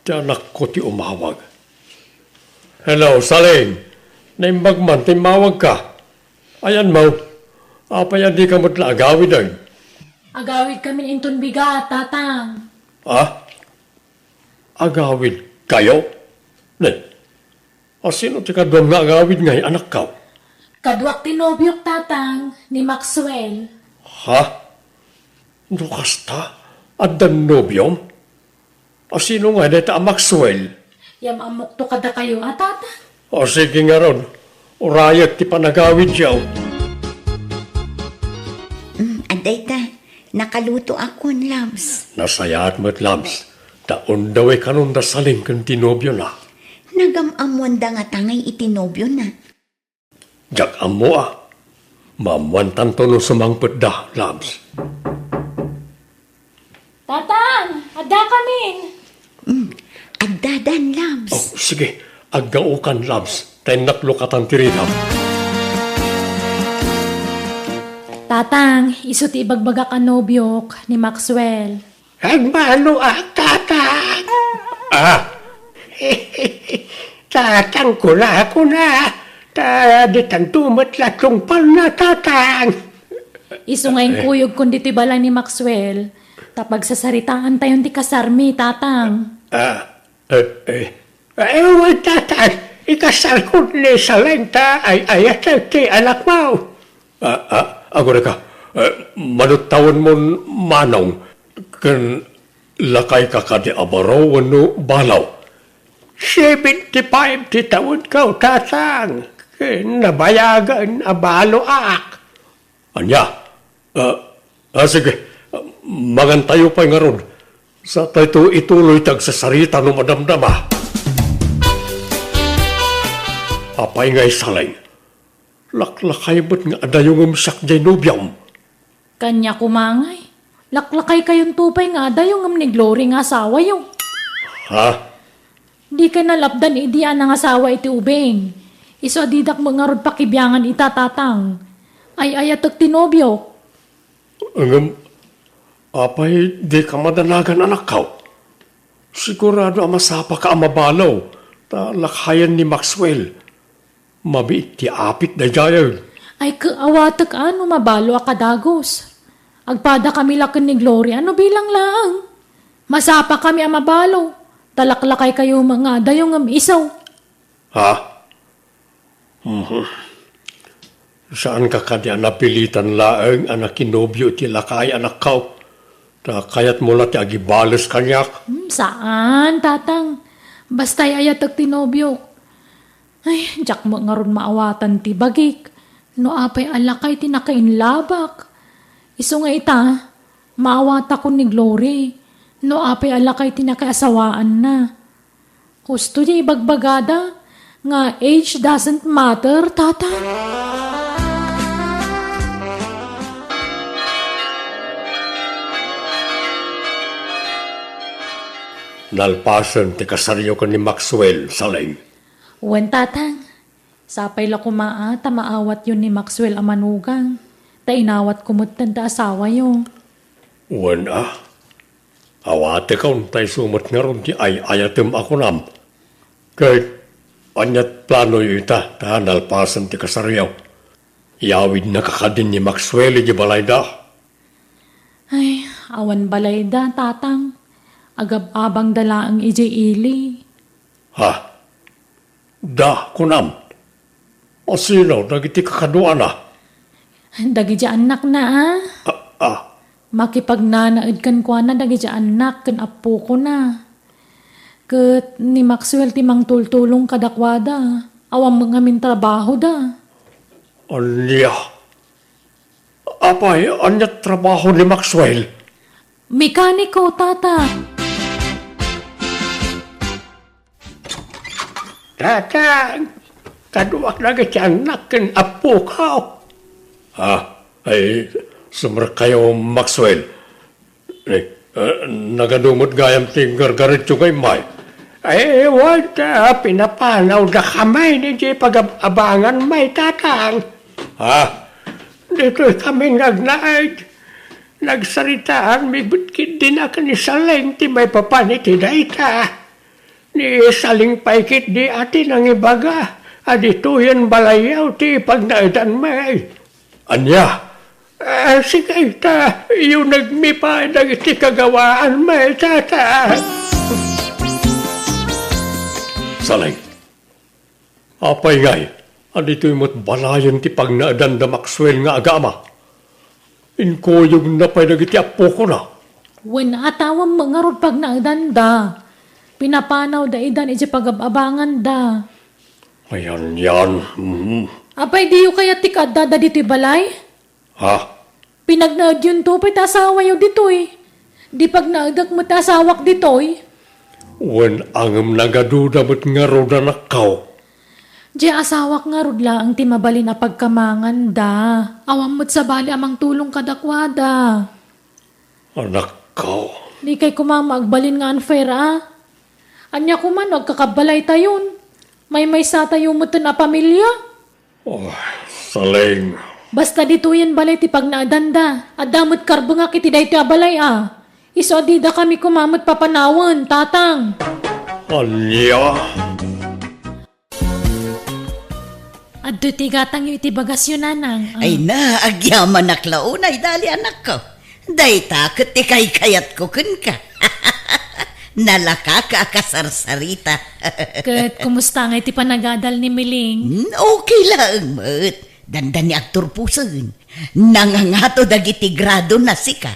ti anakko ti umawag. Hello, Saling. Naimbag man ta immawagka. Ayanmo, apay a dika met la agawiden? Agawidkamin inton bigat, Tatang. Ah? Agawidkayo? Ne, a sino ti kaduam nga agawid ngay, anakko? Kaduak ti nobiok, Tatang, ni Maxwell. Ha? No kasta, addan nobiom? A sino ngay dayta a Maxwell? Yam-ammokto kadakayo a, Tatang. O, sige ngarud. Urayek ti panagawidyo. Mm, adda ita, nakalutoakon, Labs. Nasayaat met, Labs. Ta undawi kanon da Saling ken ti nobiona. Nagam-ammoanda ngata ngay iti nobiona. Diak ammo a. Maammoantanto no sumangpetda, Labs. Tatang, addakamin. Mm, addadan, Labs. Oh, sige. Aggaokan, Labs. Ta innak lukatan ti ridam. Tatang, isu ti ibagbagak a nobiok ni Maxwell. Agmanoak, Tatang. Ah. Tatang, kuna, kuna. Ta ditanto met la tungpalna, Tatang. Isu nga inkuyogkon ditoy balay ni Maxwell, ta pagsasaritaantayon ti kasarmi, Tatang. Ah, eh, eh. Eh, wen, Tatang, ikasarkon ni Saleng ta ay-ayatek ti anakmo. Ah, ah, agurayka. Eh, mano ti tawenmon, manong, ken lakayka kadi a baro wenno balo? Seventy-five ti tawenko, Tatang, ken nabayagen a baloak. Ania? Ah, ah, sige. Mangantayo pay ngarud. Satayto ituloy ti agsasarita no madamdama. Apay ngay, Saleng? Laklakay met nga adayongem siak jay nobiom. Kaniak koma ngay, laklakaykayonto pay nga adayongem ni Glory nga asawayo. Ha? Dikay nalapdan idi a nangasawa iti ubing. Isu a didak met ngarud pakibiangan ita, Tatang. Ay-ayatek ti nobiok. Ngem, apay dika madanagan, anakko? Sigurado a masapaka a mabalo, ta lakayen ni Maxwell. Mabiit ti apit daydiay. Ay, ket awatek a no mabalo a kadagus. Agpadakami la ken ni Gloria no bilang laeng. Masapakami a mabalo, ta laklakaykayo met nga adayongem isu. Ha? Mhm. Saanka kadi a napilitan laeng a nakinobio iti lakay, anakko? Ta kayatmo la ti agibales kaniak? Hmm, saan, Tatang. Basta ay-ayatek ti nobiok. Ay, diak met ngarud maawatan ti bagik. No apay a lakay ti nakainlabak. Isu nga ita, maawatakon ni Glory. No apay a lakay ti nakaasawaanna. Husto ti ibagbagada nga age doesn't matter, Tata. Nalpasen ti kasaryo ken ni Maxwell, Saleng. Wen, Tatang. Sapay la koma a ta maawatyon ni Maxwell a manugang, ta inawatko metten ti asawayo. Wen a, awatekon ta isu met ngarud ti ay-ayatem a kunam. Ket aniat planoyo ita ta nalpasen ti kasaryo? Iyawidnaka kadin ni Maxwell idiay balayda? Ay, awan balayda, Tatang. Agab-abangda laeng idiay ili. Ha? Da, kunam? Asino dagiti kakaduana? Dagiti annakna a? Ah, ah. Makipagnanaed kenkuana dagiti annak ken appokona. Ket ni Maxwell ti mangtultulong kadakuada. Awan met ngamin trabahoda. Ania? Apay, ania trabaho ni Maxwell? Mekaniko, Tata. Tata, kaduak dagiti annak ken appoko. Ah, ay, sumrekkayo, Maxwell. Eh, ah, nagadu met gayam ti gargaretyo nga immay? Ay, wen, ta pinapanawda kamay idiay pagab-abangan may, Tatang. Ha? Ditoy kami nagnaed. Nagsaritaanmi met ketdi a ken ni Saleng ti maipapan iti dayta. Ni Saleng pay ketdi a ti nangibaga a ditoyen balayyo ti pagnaedanmi. Ania? Ah, sige, ta, iyunegmi pay dagiti kagawaanmi, Tata. Saleng, apay ngay a ditoy met balayen ti pagnaedan da Maxwell nga agama? Inkuyogna pay dagiti appokona. Wen, awan met ngarud pagnaedanda. Pinapanawda idan idiay pagab-abanganda. Ayan, yan. Mhm. Apay, diyo kayat ti kaaddada ditoy balay? Ha? Pinagnaedyonto pay ti asawayo ditoy. Di pagnaedek met ti asawak ditoy. Wen, ngem nagaduda met ngarud, anakko. Diay asawak ngarud laeng ti mabalin a pagkamanganda. Awan met sabali a mangtulong kadakuada. Anakko. Dikay koma agbalin nga unfair a. Ania koma no agkakabbalaytayon? Maymaysatayo metten a pamilia? Oh, Saleng, Basta ditoyen balay ti pagnaedanda. Adda met karbengak iti daytoy a balay a. Isu a didakami koma met papanawen, Tatang. Ania? Adtoy ti igatangyo iti bagasyo, Nanang. Ah. Ay na, agyamanak la unay, dali, anakko. Dayta ket ti kaykayatko kenka. Nalaka ka a kasarsarita. Ket kumusta ngay ti panagadal ni Miling? Hmm, okay laeng met. Dandani agturposen. Nangangato dagiti gradona, sika.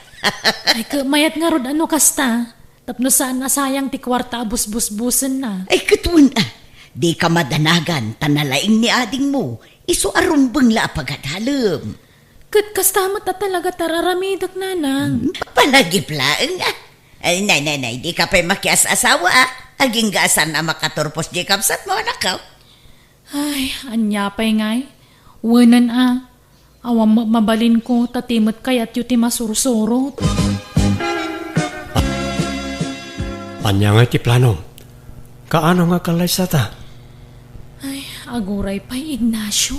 Ay, ket mayat ngarud a no kasta. Tapno saan a sayang ti kuarta a busbusbusenna. Ay, ket wen a, dika madanagan ta nalaing ni adingmo, isu a rumbeng la a pagadalem. Ket kasta met a talaga ti ar-aramidek, Nanang. Hmm, palagip laeng a. Ay, nay, nay, nay, dika pay makias-asawa a. Agingga a saan a makaturpos diay kabsatmo, anakko. Ay, ania pay ngay? Wenen a. Awan met mabalinko, ta ti met kayatyo ti masursurot. Ania ngay ti planom? Kaano nga kallaysata? Ay, aguray pay, Ignacio.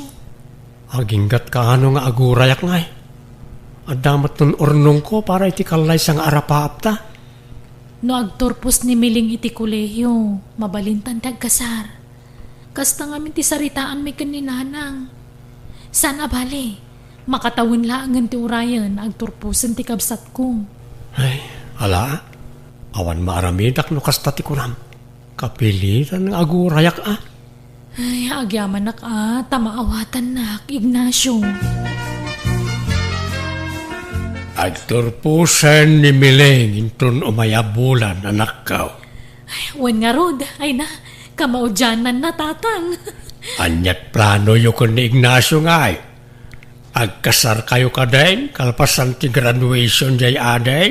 Aginggat kaano nga agurayak ngay? Adda met nun urnongko para iti kallaysa nga arapaapta. No agturpos ni Miling iti kolehio, mabalintan ti agkasar. Kasta ngamin ti saritaanmi ken ni Nanang. Saan a bale, makatawen laengen ti urayen, agturposen ti kabsatko. Ay, ala, awan maaramidak no kasta ti kunam. Kapilitan nga agurayak a. Ay, agyamanak a, ta maawatannak, Ignacio. Agturposen ni Miling inton umay a bulan, anakko. Ay, wen ngarud, ay na, kamaudiananna, Tatang. Aniat planoyo ken ni Ignacio ngay? Agkasarkayo kadin, kalpasan ti graduation diay adi?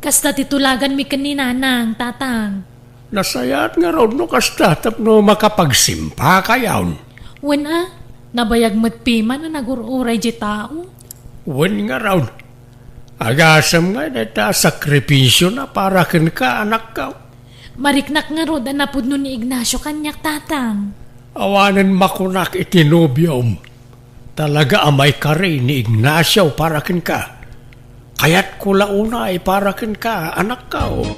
Kasta ti tulaganmi ken ni Nanang, Tatang. Nasayaat ngarud no kasta tapno makapagsimpakayon. Wen a, nabayag met piman a nagur-uray diay tao. Wen ngarud, agasem ngay dayta a sakripisiona para kenka, anakko. Mariknak ngarud a napudno ni Ignacio kaniak, Tatang. Awanen makunak iti nobiom. Talaga a maikari ni Ignacio para kenka. Kayatko la unay para kenka, anakko.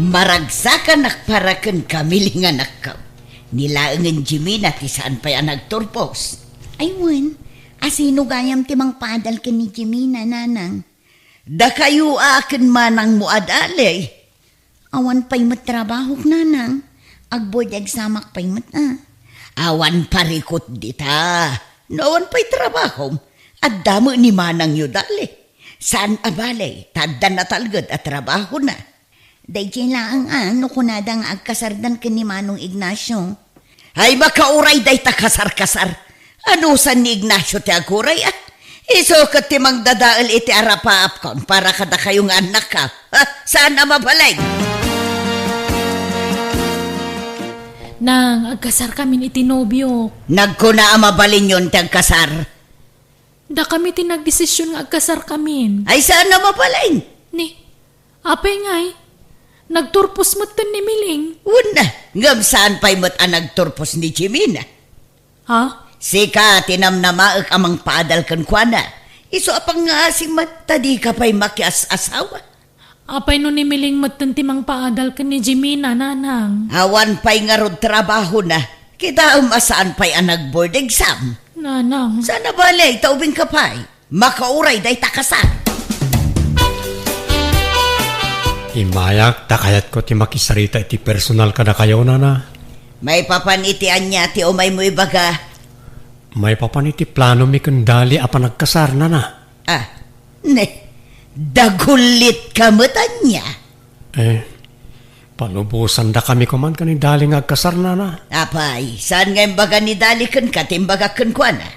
Maragsakanak para kenka, Miling, anakko. Ni laengen Jimina ti saan pay a nagturpos. Ay wen, a sino gayam ti mangpaadal ken ni Jimina, Nanang? Dakayo a ken manangmo a dali. Awan pay met trabahok, Nanang. Ag-board examak pay met a. Awan parikut dita. No awan pay trabahom, adda met ni manangyo dali. Saan a bale, ta adda natalged a trabahona. Daydiay laeng a no kunada nga agkasardan ken ni Manong Ignacio. Ay, makauray dayta kasar-kasar. Anusan ni Ignacio ti aguray a. Isu ket ti mangdadael iti arapaapkon para kadakayo nga annakka. Ha? Saan a mabalin? Nang, agkasarkamin iti nobiok. Nagkuna a mabalinyon ti agkasar. Dakami ti nagdesision nga agkasarkamin. Ay, saan a mabalin? Ni, apay ngay? Nagturpos metten ni Miling. Wen a, ngem saan pay met a nagturpos ni Jimina? Ha? Sika ti namnamaek a mangpaadal kenkuana. Isu a pangngaasim met ta dika pay makias-asawa. Apay no ni Miling metten ti mangpaadal ken ni Jimina, Nanang? Awan pay ngarud trabahona. Kitaem a saan pay a nag-board exam. Nanang. Saan a bale, ta ubingka pay. Makauray dayta kasar. Immayak, ta kayatko ti makisarita iti personal kadakayo, Nana. Maipapan iti ania ti umaymo ibaga? Maipapan iti planomi ken Dali a panagkasar, Nana. Ah, ne, dagullitka met ania? Eh, palubosandakami koman ken ni Dali nga agkasar, Nana. Apay, saan nga imbaga ni Dali kenka ti imbagak kenkuana?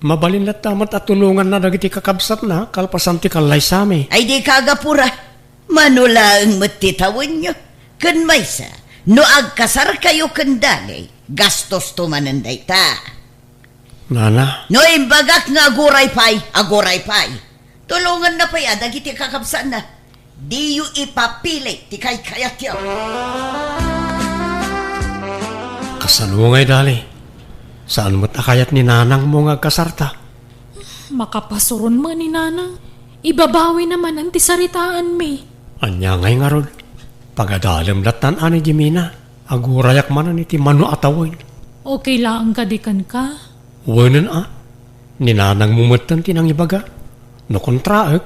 Mabalin latta met a tulonganna dagiti kakabsatna kalpasan ti kallaysami. Ay, dika agapura. Mano laeng met ti tawenyo. Ken maysa, no agkasarkayo ken Dali, gastosto manen dayta. Nana. No imbagak nga aguray pay, aguray pay. Tulonganna pay a dagiti kakabsatna. Diyo ipapili ti kaykayatyo. Kasano ngay, Dali? Saan met a kayat ni nanangmo nga agkasarta? Makapasuron met ni nanang. Ibabawina manen ti saritaanmi. Ania ngay ngarud? Pagadalem lattan a ni Jimena. Agurayak manen iti mano a tawen. Okay laeng kadi kenka? Wenen a. Ni nanangmo metten ti nangibaga. No kontraek,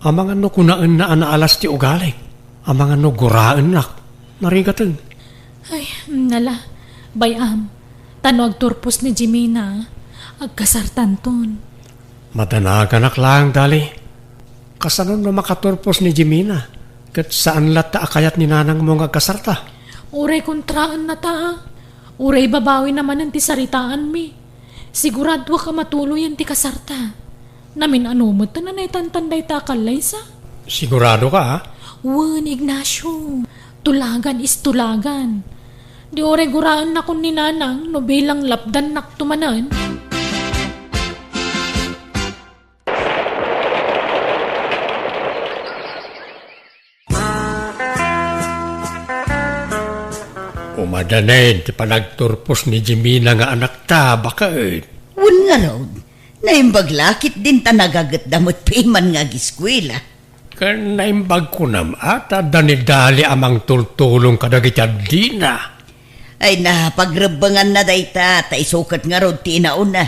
amangan no kunaenna a naalas ti ugalik. Amangan no guraennak. Narigaten. Ay, nala. Bay-am. Ta no agturpos ni Jimena, agkasartanton. Madanaganak laeng, Dali. Kasano no makaturpos ni Jimena, ket saan latta a kayat ni nanangmo nga agkasarta? Uray kontraennata, a. Uray ibabawina manen ti saritaanmi. Siguradoak a matuloyen ti kasarta. Namin-ano metten a naitantan dayta a kallaysa? Siguradoka, a? Wen, Ignacio. Tulagan is tulagan. Di uray guraennakon ni nanang no bilang lapdannakto manen. Umadanen ti panagturpos ni Jimena nga anakta, baket. Wen ngarud, naimbag la ketdin ta nagagetda met piman nga agiskuela. Ken naimbag kunam a ta adda ni Dali a mangtultulong kadagiti addina. Ay na, pagrebbenganna dayta, ta isu ket ngarud ti inauna.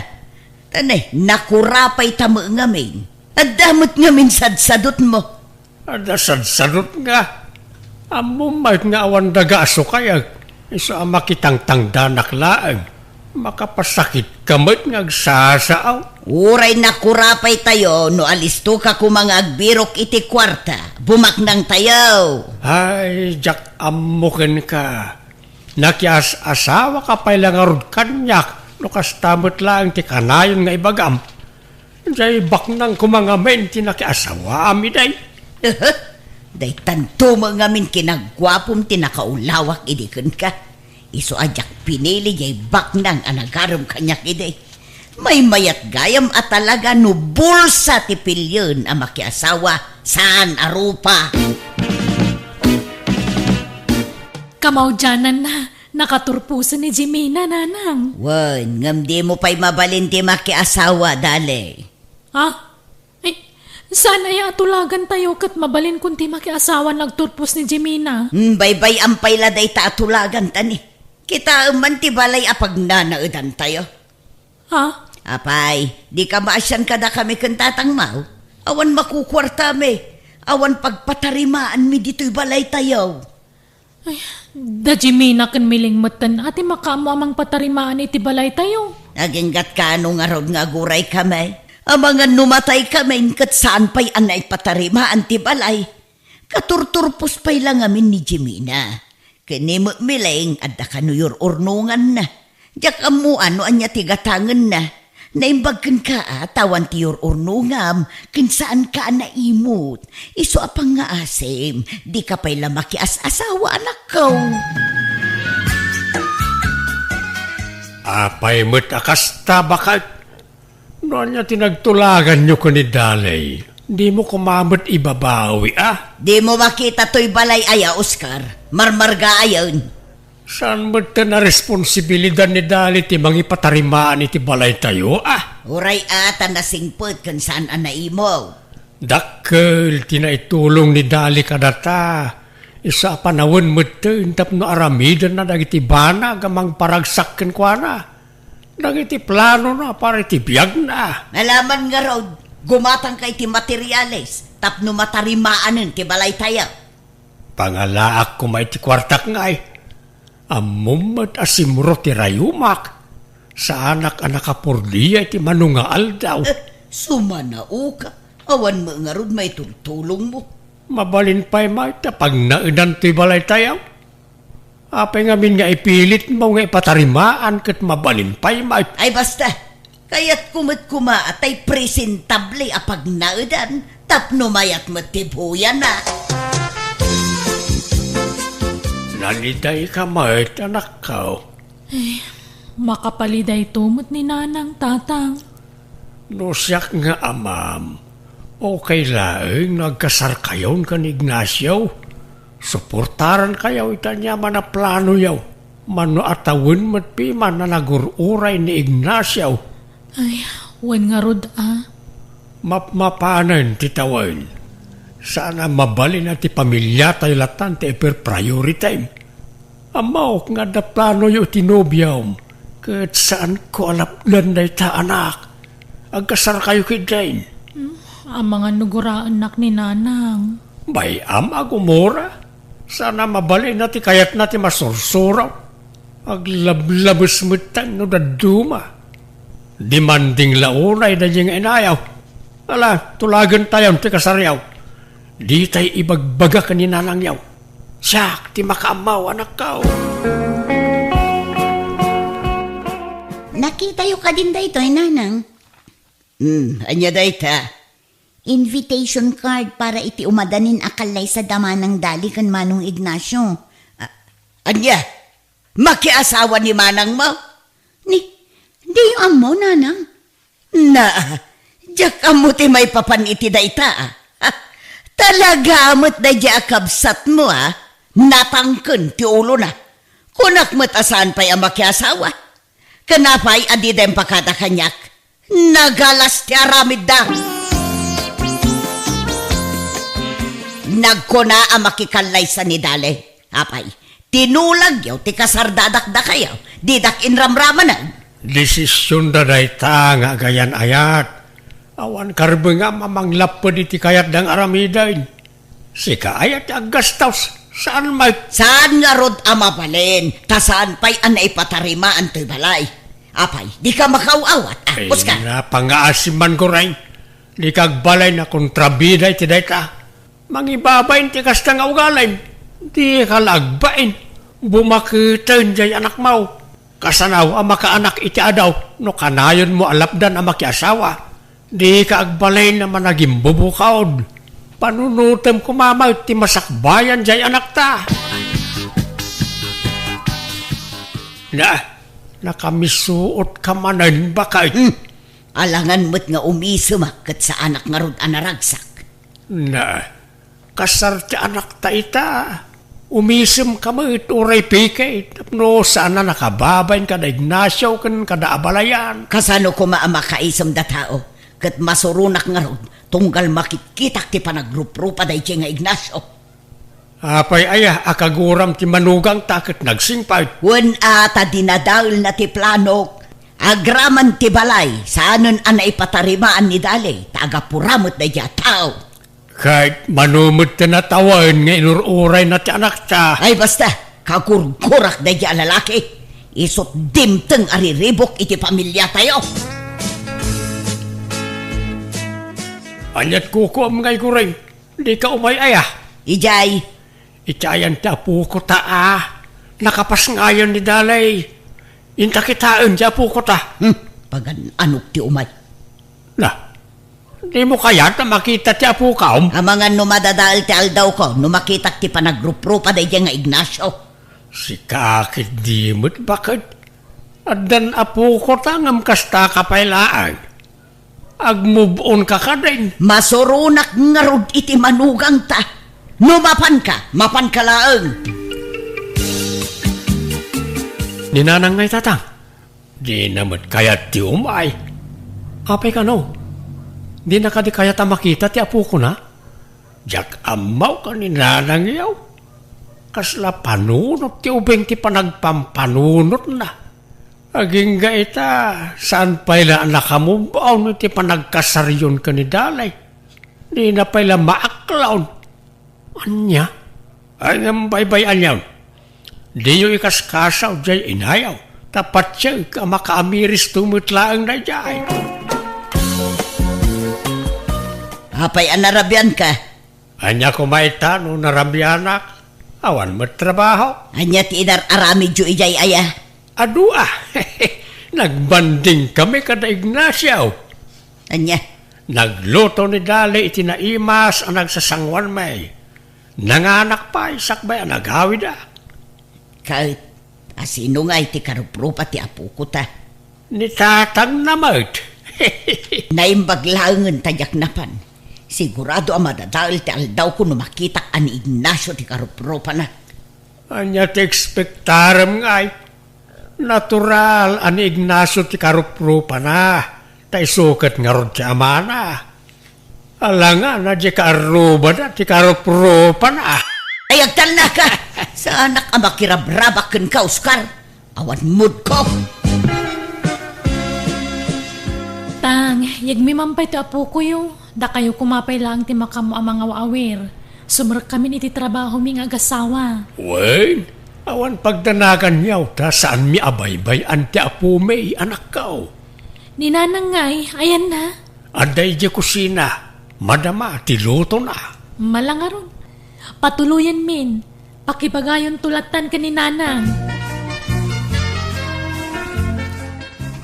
Ta ne, nakurapayta met ngamin. Adda met ngamin sadsadotmo. Adda sadsadot nga. Ammom met nga awan daga a sukayek. Isu a makitangtangdanak laeng. Makapasakitka met nga agsasaaw. Uray nakurapaytayo no alistoka koma nga agbirok iti kuarta. Bumaknangtayo. Ay, diak ammo kenka. Nakias-asawaka pay la ngarud kaniak no kasta met laeng ti kanayon nga ibagam. Diay baknang koma ngamin ti nakiasawaam idiay. Daytanto met ngamin kinaguapom ti nakaulawak idi kenka. Isu a diak pinili diay baknang a nagarem kaniak idi. Maymayat gayam a talaga no bulsa ti pilien a makiasawa saan a rupa. Kamaudiananna, nakaturposen ni Jimena, nanang. Wen, ngem dimo pay mabalin ti makiasawa, Dali. Ha? Eh, saan aya a tulagantayo ket mabalinkon ti makiasawa no agturpos ni Jimena? Hmm, baybay-am pay la dayta a tulaganta ni. Kitaem man ti balay a pagnanaedantayo. Ha? Apay, dika maasian kadakami ken Tatang Mau? Awan makukuartami, awan pagpatarimaanmi ditoy balaytayo. Ay, da Jimena ken Miling metten a ti makaammo a mangpatarimaan iti balaytayo. Aginggatka no ngarud nga aguraykami. Amangan no mataykami, ket saan pay a naipatarimaan ti balay. Katurturpos pay la ngamin ni Jimena. Ken ni Miling, adda kano yur-urnonganna. Diak ammo no ania ti gatangenna. Naimbag kenka a ta awan ti yur-urnongam, ken saanka a naimut. Isu a pangngaasim, dika pay la makias-asawa, anakko. Apay met a kasta, baket? No ania ti nagtulaganyo ken ni Dali, dimo koma met ibabawi, a? Dimo makita toy balay aya, Oscar? Marmargaayen. Saan met ta naresponsibilidad ni Dali ti mangipatarimaan iti balaytayo, a? Uray a ta nasingpet ken saan a naimut. Dakkel ti naitulong ni Dali kadata. Isu a panawen metten tapno aramidenna dagiti banag a mangparagsak kenkuana. Dagiti planona para iti biagna. Nalaman ngarud, gumatangka iti materiales tapno matarimaanen ti balaytayo. Pangalaak koma iti kuartak ngay. Ammom met a simro ti rayumak. Saanak a nakapurdia iti mano nga aldaw. Eh, sumanaoka. Awan met ngarud maitultulongmo. Mabalin pay met a pagnaedan toy balaytayo. Apay ngamin nga ipilitmo nga ipatarimaan ket mabalin pay met? Ay, basta. Kayatko met koma a tay presentable a pagnaedan tapno mayat met ti buyana. Nalidayka met, anakko. Eh, makapalidayto met ni Nanang, Tatang. No siak nga amam, okay laeng no agkasarkayon ken Ignacio. Suportarankayo iti aniaman a planoyo. Mano a tawen met piman a nagur-uray ni Ignacio? Ay, wen ngarud a. Mapmapanen ti tawen. Saan a mabalin a ti pamiliatayo latan ti iper-priority. Ammok nga adda planoyo iti nobiom, ket saanko a lapdan dayta, anak. Agkasarkayo ketdin. Hmm, amangan no guraennak ni Nanang. Bay-am a gumura. Saan a mabalin a ti kayatna ti masursuro. Aglablabes metten no dadduma. Demanding la unay daydi nga inayo. Ala, tulagentayon ti kasaryo. Ditay ibagbaga ken ni nanangyo. Siak ti makaammo, anakko. Nakitayo kadin daytoy, Nanang? Hmm, ania dayta? Invitation card para iti umadanin a kallaysa da Manang Dali ken Manong Ignacio. A-, ania? Makiasawa ni manangmo? Ni, diyo ammo, Nanang? Na, diak ammo ti maipapan iti dayta, a. Talaga met daydi a kabsatmo, a. Natangken ti ulona. Kunak met a saan pay a makiasawa. Ken apay a dida impakada kaniak? Nagalas ti aramidda. Nagkuna a makikallaysa ni Dali. Apay, tinulagyo ti kasardadak dakayo, didak inramramanen. Desisionda dayta nga agayan-ayat. Awan karbengam a manglapped iti kayatda nga aramiden. Sika aya ti aggastos, saan met? Saan ngarud a mabalin, ta saan pay a naipatarimaan toy balay. Apay, dika makaaw-awat, a, ay, puska. Napangaasim man, Goray. Dika agbalin a kontrabida iti dayta. Mangibabain ti kasta nga ugalim. Dika la agbain. Bumaketen jay anakmo. Kasano a makaanak iti adu no kanayonmo a lapdan a makiasawa? Dika agbalin a managimbubukod. Panunotem koma met ti masakbayan jay anakta. Na, nakamisuotka manen, baket. Hmm. Alangan met nga umisemak ket saanak ngarud a naragsak. Na, kasar ti anakta ita. Umisemka met uray piki tapno saan a nakababain kada Ignacio ken kada abalayan. Kasano koma a makaisemda tao ket masuronak ngarud tunggal makitkitak ti panagruprupa daydi nga Ignacio? Apay aya a kaguram ti manugangta ket nagsingpet? Wen a ta dinadaelna ti planok. Agraman ti balay, saanen a naipatarimaan ni Dali, ta agapura met daydi a tao. Ket mano met ti natawen nga inur-urayna ti anakta? Ay, basta, kagurgurak daydi a lalaki. Isut' dimteng a riribuk iti pamiliatayo. Ania't kukuam ngay, Goray? Dika umay aya? Idiay. Iti ayan ti apokota a. Nakapasngayon ni Dali. Inta kitaen ti apokota. Hmm, pagan-anok ti umay. Na, dimo kayat a makita ti apokam? Amangan no madadael ti aldawko, no makitak ti panagruprupa daydi nga Ignacio. Sika ketdi met, baket. Addan apokota ngem kastaka pay laeng. Agmove on ka kadin. Masuronak ngarud iti manugangta. No mapanka, mapanka laeng. Ni Nanang ngay, Tatang? Dina met kayat ti umay. Apay kano? Dina kadi kayat a makita ti apokona? Diak ammo ken ni Nanangyo. Kasla panunot ti ubing ti panagpampanunotna. Agingga ita, saan pay la a nakamove on iti panagkasaryon ken ni Dali. Dina pay la maaklon. Ania? Ay, ngem baybay-anyon. Diyo ikaskasaw jay inayo, ta patiek a makaamiristo met laeng daydiay. Apay a narabianka? Ania koma ita no narabianak? Awan met trabaho. Ania ti inar-aramidyo idiay aya? Adu a. Nagbanding kami kada Ignacio. Ania? Nagluto ni Dali iti naimas a nagsasangwanmi. Nanganak pay sakbay a nagawida. Ket, asino ngay ti karuprupa ti apokota? Ni tatangna met. Naimbag laengen ta diak napan. Sigurado a madadael ti aldawko no makitak a ni Ignacio ti karuprupana. Ania ti ekspektarem ngay? Natural a ni Ignacio ti karuprupana, ta isu ket ngarud ti amana. Alangana diay kaarrubana ti karuprupana. Ay, agtalnaka! Saanak a makirabrabak kenka, Oscar. Awan moodko. Tang, yegmi man pay ti apokoyo. Dakayo koma pay laeng ti makaammo a mangaw-awir. Sumrekkamin iti trabahomi nga agasawa. Wen, awan pagdanagan yaw ta saanmi a baybay-an ti apomi, anakko. Ni Nanang ngay, ayanna? Adda idiay kusina. Madama ti lutona. Malangaron. Patuloyenmin. Pakibagayonto lattan ken ni Nanang.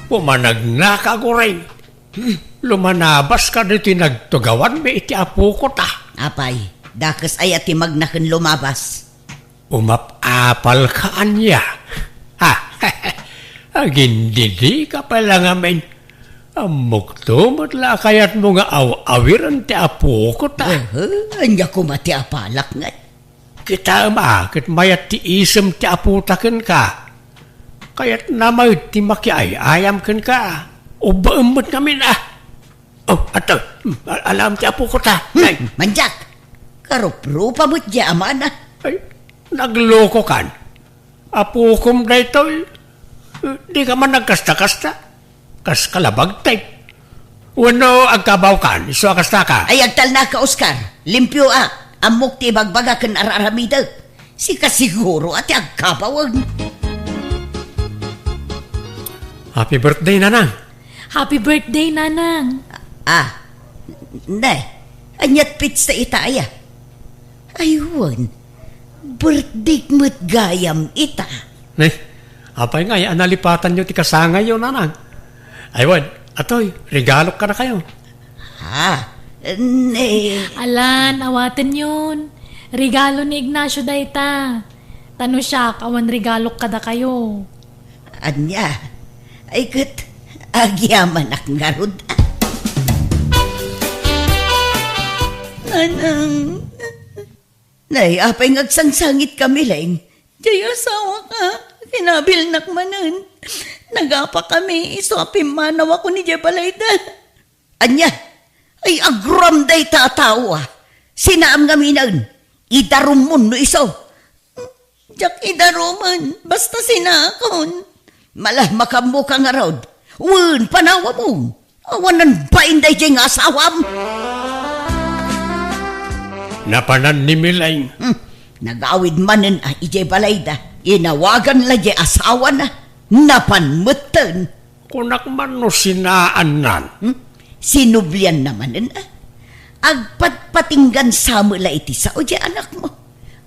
Pumanagnaka, Goring. Lumanabaska ditoy nagtugawanmi iti apoko ta. Apay, dakes aya ti magna ken lumabas? Umap-apalka ania? Ha? Agindidika pay la ngamin. Ammokto met la a kayatmo nga aw-awiren ti apoko ta. Aha, ania koma ti apalak ngay? Kitaem a ket mayat ti isem ti apota kenka. Kayatna met ti makiay-ayam kenka. Ubbaem met ngamin a. Oh, ato. Hmm, al-, alam ti apoko ta. Hmm, ay. Mandiak. Karuprupa met diay amana. Ay, naglokokan. Apokom daytoy. Dika man nagkasta-kasta. Kas kalabagtek. Wenno agkabawkan, isu a kastaka. Ay, agtalnaka, Oscar. Limpioak. Ammok ti ibagbaga ken ar-aramidek. Sika siguro a ti agkabawek. Happy birthday, Nanang. Happy birthday, Nanang. Ah, ne, aniat pitsta ita aya? Ay, wen, birthday met gayam ita. Ne, apay ngay a nalipatanyo ti kasangayyo, Nanang? Ay, wen, atoy, regalok kadakayo. Ha? Ne. Alan, awatenyon. Regalo ni Ignacio dayta. Ta no siak, awan regalok kadakayo. Ania? Ay ket, agyamanak ngarud. Nanang. Nay, apay nga agsangsangitka, Mileng? Diay asawaka, kinabilnak manen. Nagapakami, isu a pimmanawakon idiay balayda. Ania? Ay, aguram dayta a tao, a. Sinaam ngaminen. Idarummon no isu. Diak idarumen, basta sinaakon. Mala, makammoka ngarud. Wen, panawamon. Awanen bain daydiay nga asawam. Napanan ni Mileng. Hmm. Nagawid manen a idiay balayda. Inawagan la diay asawana. Napan metten. Kunak man no sinaannan. Hmm? Sinublianna manen a. Agpatpatinggan sa met la iti sao diay anakmo.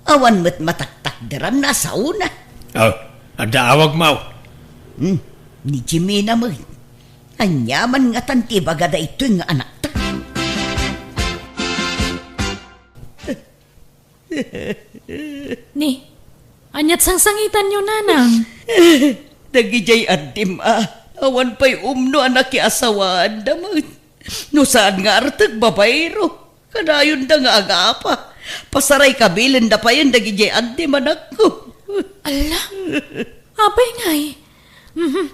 Awan met mataktakderan a saona. Oh, adda awagmo. Hmm, ni Jimena met. Ania man ngatan ti ibaga daytoy nga anakta? Ni, aniat sangsangitanyo, Nanang? Dagidiay addim a, awan pay umno a nakiasawaanda met. No saan nga artek, babaero. Kadayonda nga agapa. Pasaray kabilenda payen dagidiay addim, anakko. Ala, apay ngay? Mhm.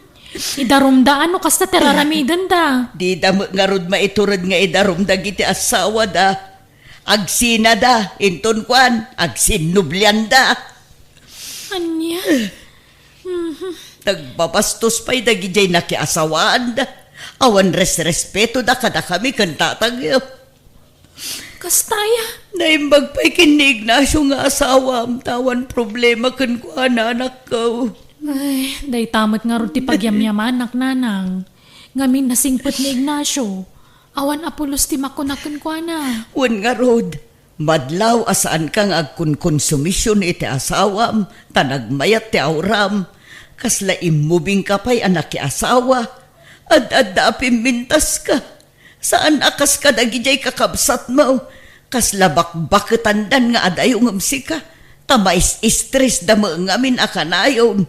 Idarumda no kasta ti raramidenda. Dida met ngarud maitured nga idarum dagiti asawada. Agsinada, inton kuan, agsinnublianda. Ania? Mhm. Nagbabastos pay dagidiay nakiasawaanda. Awan resrespetoda kadakami ken tatangyo. Kasta aya? Naimbag pay ken ni Ignacio nga asawam, ta awan problema kenkuana, anakko. Ay, dayta met ngarud ti pagyamyamanak, Nanang. Ngamin nasingpet ni Ignacio. Awan a pulos ti makuna kenkuana. Wen ngarud, madlaw a saanka nga agkonkonsumision iti asawam, ta nagmayat ti auram. Kasla immubingka pay a nakiasawa. Ad-adda a pimmintaska. Saan a kas kadagidiay kakabsatmo, kasla bakbaketandan nga adayo ngem sika, ta mais-istresda met ngamin a kanayon.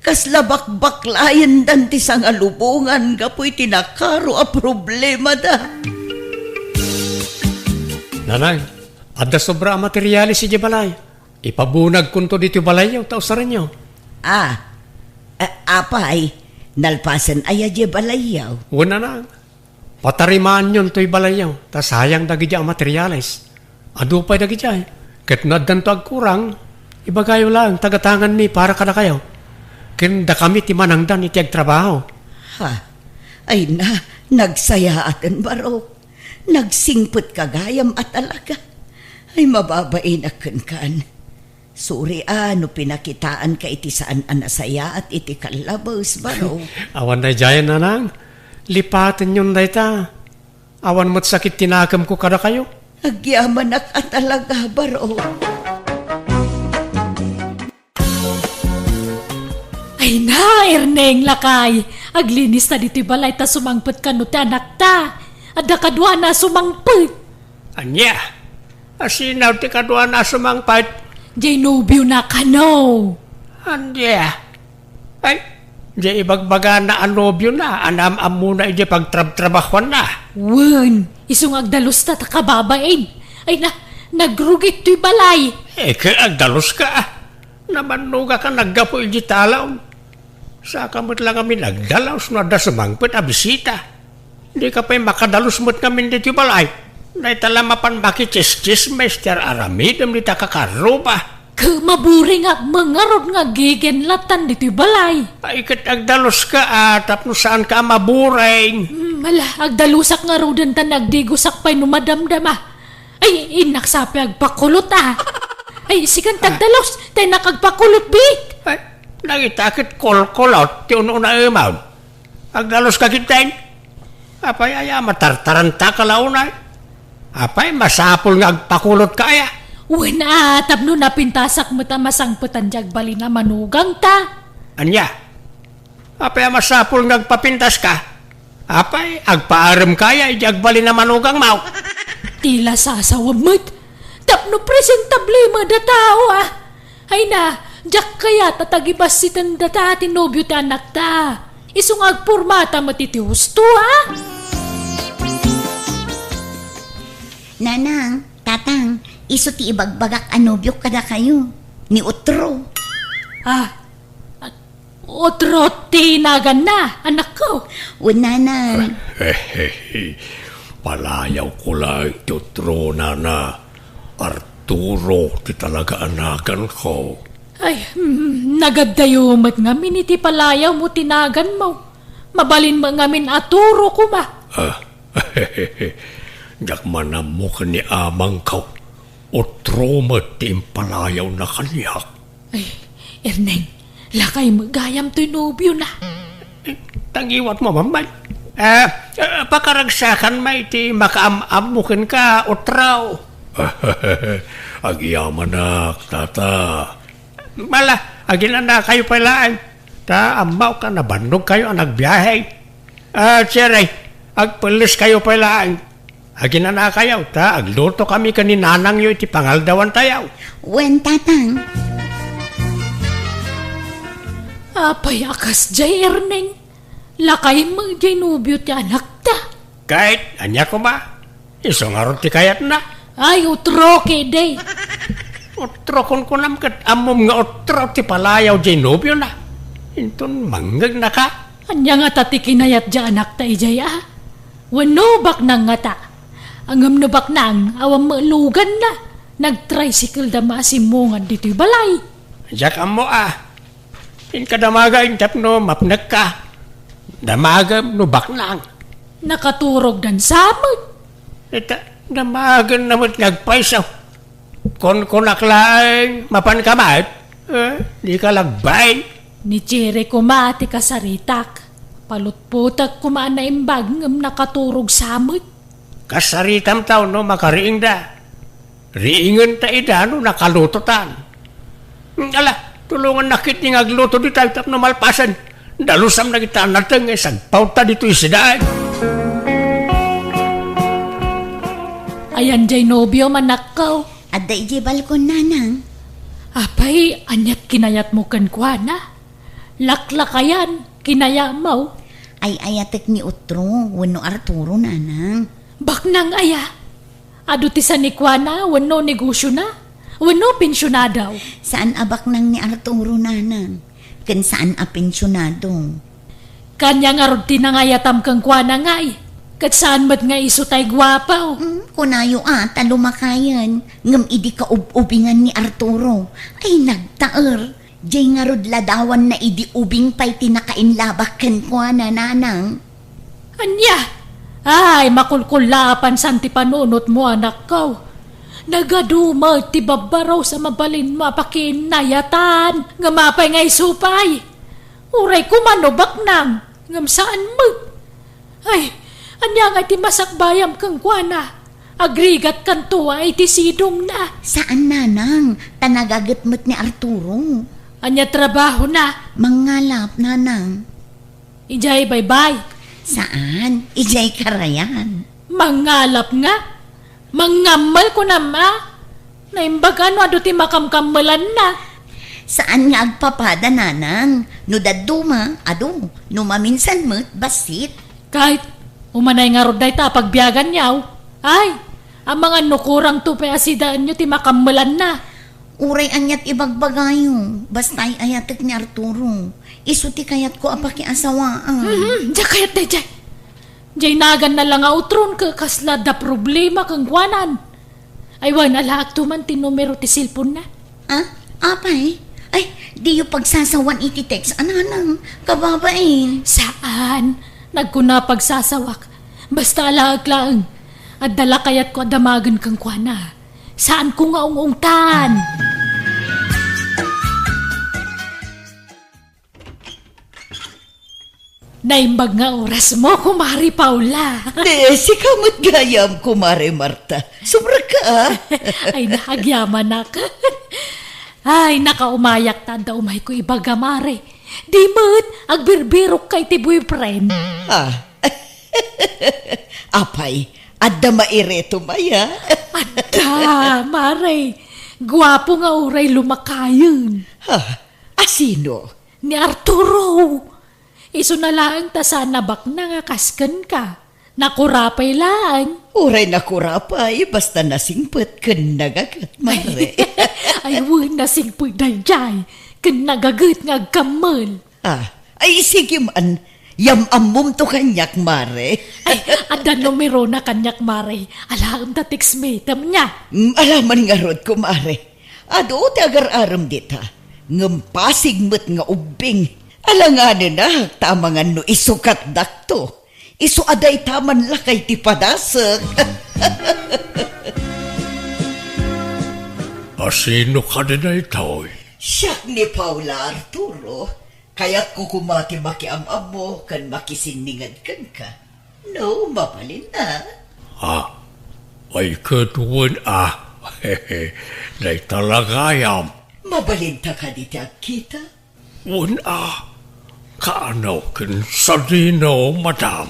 Kasla bakbaklayendan ti sangalubongan gapu iti nakaro a problemada. Nanang, adda sobra a materialis idiay balay. Ipabunagkonto ditoy balayyo, ta usarenyo. Ah, a-, apay, nalpasen aya diay balayyo? Wen, nanang, patarimaanyon toy balayyo, ta sayang dagidiay a materiales. Adu pay dagidiay, ket no addanto agkurang, ibagayo laeng ta gatanganmi para kadakayo. Ken dakami ti manangdan iti agtrabaho. Ha? Ay na, nagsayaaten, Barok. Nagsingpetka gayam a talaga. Ay, mababainak kenkan. Suri a no pinakitaanka iti saan a nasayaat iti kallabes, Barok. Awan daydiayen, nanang. Lipatenyon dayta. Awan met sakit ti nakemko kadakayo. Agyamanak a talaga, Barok. Ay na, Erneng, lakay. Aglinis ta ditoy balay ta sumangpet kano ti anakta. Adda kaduana a sumangpet. Ania? Asino ti kaduana a sumangpet? Diay nobiona kano. Ania? Ay, diay ibagbagana a nobiona, a naam-ammona idiay pagtrabtrabahuanna. Wen, isu nga agdalusta ta kababain. Ay na, nagrugit toy balay. Eh, ket agdaluska. Namannogak a naggapu idiay talaw. Saka met la ngamin agdalus no adda sumangpet a bisita. Dika pay makadalus met ngamin ditoy balay. Dayta la mapan makitsismis ti ar-aramidem dita kakarruba. Ket maburing ak ngarud nga agigenlatan ditoy balay. Ay, ket agdaluska a, tapno saanka a maburing. Hmm, ala, agdalusak ngaruden ta nagdigosak pay no madamdama. Ay, innak sa pay agpakulot a. Ay, sikan ta agdalus, ta innak agpakulot, bit. Ay, dagita ket kolkolot ti un-unaemon. Agdaluska ketdin. Apay aya, matartarantaka la unay? Apay, masapul nga agpakulotka aya? Wen a, tapno napintasak met a masangpetan diay agbalin a manugangta. Ania? Apay a masapul nga agpapintaska? Apay, agpaaremka aya idiay agbalin a manugangmo? Ti la sasawem met. Tapno presentable met a tao a. Ay na, diak kayat a tagibassiten data ti nobio ti anakta. Isu nga agpormata met iti husto a. Nanang, tatang, isu ti ibagbagak a nobiok kadakayo. Ni Otro. Ah, Otro ti naganna, anakko. Wen, nanang. Palayawko laeng ti Otro, nana. Arturo ti talaga a naganko. Ay, mm, nagaddayo met ngamin iti palayawmo ti naganmo. Mabalin met ngamin a Turo koma. Ah, diak man ammo ken ni amangko. Otro met ti impalayawna kaniak. Ay, Erneng, lakay met gayam toy nobiona. Eh, tangiwatmo man, bay. Ah, ah, pakaragsakan met iti makaam-ammo kenka, Otro. Agyamanak, tata. Ala, aginanakayo pay laeng. Ta ammok a nabannogkayo a nagbiahe. Ah, Cherry, agpelleskayo pay laeng. Aginanakayo, ta aglutokami ken ni nanangyo iti pangaldawantayo. Wen, tatang. Apay a kasdiay, Erneng? Lakay met diay nobio ti anakta. Ket ania koma? Isu ngarud ti kayatna. Ay, Otro ketdi. Otro kunkunam ket ammom nga Otro ti palayaw diay nobiona. Inton mangngegnaka. Ania ngata ti kinayat diay anakta idiay a? Wenno baknang ngata? Ngem no baknang, awan met luganna. Nagtricycle da maasimongan ditoy balay. Diak ammo a. Inka damagen tapno mapnekka. Damagem no baknang. Nakaturogdan sa met. Ita, damagenna met nga agpayso. Kunkunak laeng, mapanka met? Eh, dika lagbain. Ni Cherry koma ti kasaritak. Palutpotek koma a naimbag ngem nakaturog sa met. Kasaritam ta no makariingda. Riingenta ida no nakalutotan. Ala, tulongannak ketdi nga agluto dita tapno malpasen. Dalusam dagita a nateng nga isagpawta ditoy sidaen. Ayan diay nobiom, anakko. Adda idiay balkon, nanang. Apay, aniat kinayatmo kenkuana? Laklakayan, kinayatmo? Ay-ayatek ni Otro wenno Arturo, nanang. Baknang aya? Adu ti sanikuana wenno negosiona? Wenno pensionado? Saan a baknang ni Arturo, nanang. Ken saan a pensionado. Kania ngarud ti nangayatam kenkuana ngay? Ket saan met nga isu tay guapo? Hmm, kunayo a, ta lumakayen. Ngem idi kaub-ubingan ni Arturo, ay nagtaer. Jay ngarud ladawanna idi ubing pay ti nakainlabak kenkuana, nanang. Ania? Ay, makulkullaapan san ti panunotmo, anakko. Nagadu met ti babbaros a mabalinmo a pakiinnayatan, ngem apay nga isu pay? Uray kumano baknang, ngem saan met. Ay, ania ngay ti masakbayam kenkuana? Agrigatkanto a iti sidongna. Saan, nanang, ta nagaget met ni Arturo. Ania trabahona? Mangngalap, nanang. Idiay baybay? Saan, idiay karayan. Mangngalap nga? Mangngammel kunam a? Naimbag a no adu ti makamkammelanna. Saan nga agpapada, nanang. No dadduma, adu. No maminsan met, bassit. Ket, umanay ngarud dayta a pagbiaganyo. Ay, amangan no kurangto pay a sidaenyo ti makammelanna. Uray aniat ibagbagayo, basta ay-ayatek ni Arturo. Isu ti kayatko a pakiasawaan. Mhm, diak kayat daydiay. Diay naganna la nga utron ket kasla adda problema kenkuanan. Ay wen, alaekto man ti numero ti cellphone-na. Ah, apay? Ay, diyo pagsasawan iti text, a nanang, kababain. Saan? Nagkuna pagsasawak. Basta alaek laeng. Adda la kayatko a damagen kenkuana. Saanko nga ung-ungtan. Naimbag nga orasmo, Kumare Paula. Di, sika met gayam, Kumare Marta. Sobra ka, ah. Ay, naagyamanak. Ay, nakaumayak ta adda umayko ibaga, Mare. Di met, agbirbirokka iti boyfriend. Ah. Apay, adda mairetom aya? Adda, Mare. Guapo nga uray lumakayen. Ah, asino? Ni Arturo. Isuna laeng ta saan a baknang a kas kenka. Nakurapay laeng. Uray nakurapay, basta nasingpet ken nagaget, Mare. Ay, wen, nasingpet daydiay. Ken nagaget nga agkammel. Ah, ay, sige man. Yam-ammomto kaniak, Mare. Ay, adda numerona kaniak, Mare. Alaem ta text metem nia. Mm, ala man ngarud, Kumare. Adu ti agar-arem dita. Ngem pasig met nga ubbing. Alanganenak ta amangan no isukatdakto. Isu a dayta man lakay ti padasek. Asino kadi daytoy? Siak ni Paula, Arturo. Kayatko koma ti makiam-ammo ken makisinninged kenka. No, mabalin a. Ah, ay ket wen a. Dayta la gayam. Mabalinta kadi ti agkita? Wen a. Kaano ken sadino, madam?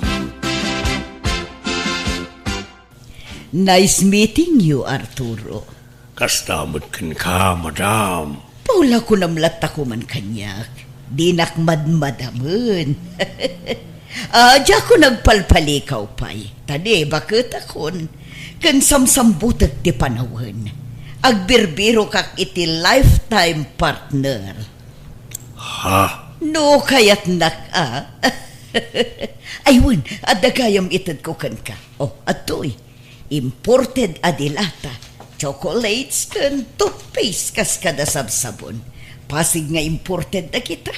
Nice meeting you, Arturo. Kasta met kenka, madam. Paula, kunam latta koma kaniak. Dinak madmadamen. Ah, diakon agpalpalikaw pay. Ta di, baketakon. Ken samsambutek ti panawen. Agbirbirokak iti lifetime partner. Ha? No, kayatnak, ah. Ay, wen, adda gayam itedko kenka. Oh, adtoy. Imported a dilata, chocolates, ken toothpaste kas kada sabsabon. Pasig nga imported dagita.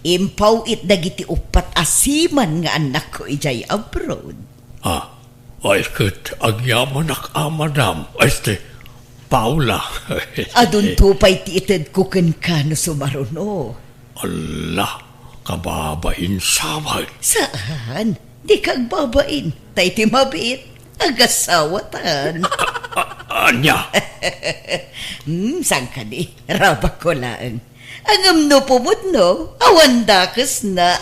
Impaw-it dagiti uppat a seaman nga annakko idiay abroad. Ah, ay ket agyamanak a, madam. Este, Paula. Adunto pay ti itedko kenka no sumaruno. Ala, kababain sawen. Saan? Dika agbabain. Ta iti mabiit, agasawatan. A-, a-, ania? Hmm, saan kadi? Rabakko laeng. Ngem no pumudno, awan dakesna.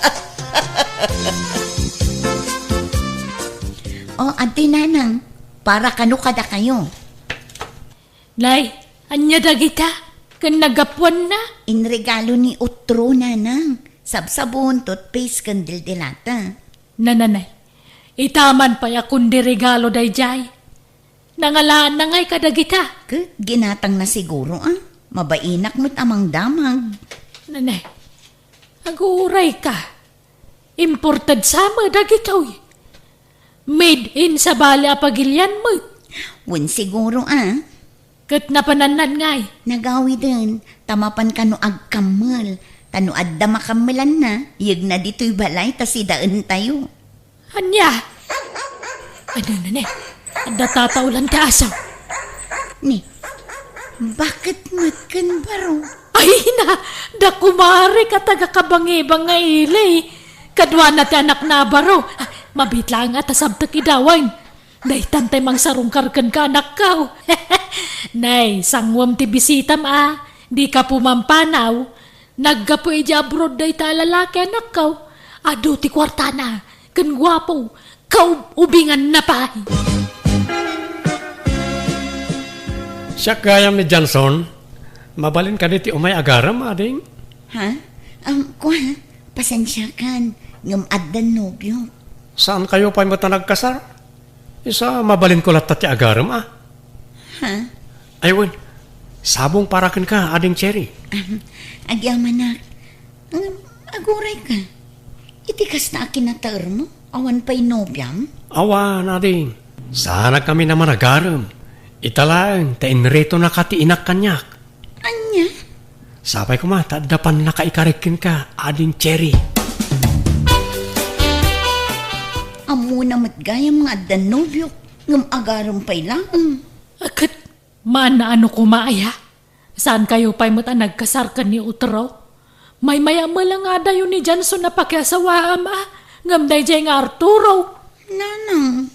O, adtoy, nanang, para kano kadakayo. Nay, ania dagita? Ken nagapuanna? Inregalo ni Utro, nanang. Sabsabon, toothpaste, ken dildilata. Nananay, itaman pay a kundi regalo daydiay. Nangalaanna ngay kadagita. Ket ginatangna siguro, a. Mabainak met a mangdamag. Nanay, aguray ka. Imported sa met dagitoy. Made in sabali a pagilian met. Wen siguro, a. Ket napanannan ngay. Nagawiden, ta mapan kano agkammel. Ta no adda makammelanna, yegna ditoy balay ta sidaentayo. Ania? Ano na ni? Adda tataulan ti aso. Ni, bakit met ken baro? Ay na, da kumare ka taga Kabangibang nga ili. Kaduana ti anakna a baro. Ah, mabit laeng a ta sabtek idawen. Daytan tay mangsarungkar kenka, anakko. Nay, sanguem ti bisitam a. Dika pumampanaw. Naggapu idiay abroad dayta a lalaki, anakko. Adu ti kuartana, ken guapo, kaub-ubinganna pay. Siak gayam ni Johnson. Mabalin kadi ti umay agarem, ading? Ha? Um, kua, pasensiakan, ngem addan nobio. Saan kayo pay met a nagkasar? Isu a mabalinko latta ti agarem, a. Ha? Ay, wen, sabong para kenka, ading Cherry. Ahem. Agyamanak. Ngem, aguray ka. Iti kasta a kinataermo, awan pay nobiam? Awan, ading. Saanak kami a managarem. Ita laeng, ta inritonaka ti inak kaniak. Ania? Sapay koma, ta adda pannakaikarik kenka, ading Cherry. Ammona met gayam nga addan nobiok, ngem agarem pay laeng. Ket, maano koma aya? Saan kayo pay met a nagkasar ken ni Utro? Maymay-am met la nga adayo ni Johnson a pakiasawaam a, ngem daydiay nga Arturo. Nanang.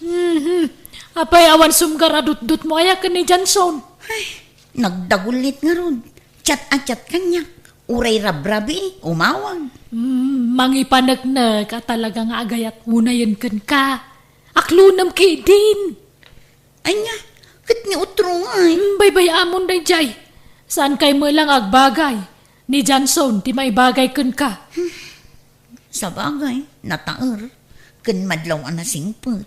Mhm. Apay awan sumgar a dutdutmo aya ken ni Johnson? Ay, nagdagullit ngarud. Chat a chat kaniak. Uray rabrabii, umawag. Mm, mangipaneknek a talaga nga agayat unayen kenka. Aklonem ketdin. Ania, ket ni Utro ngay? Mm, baybay-amon daydiay. Saan kay met la nga agbagay? Ni Johnson ti maibagay kenka. Sabagay, nataer, ken madlaw a nasingpet.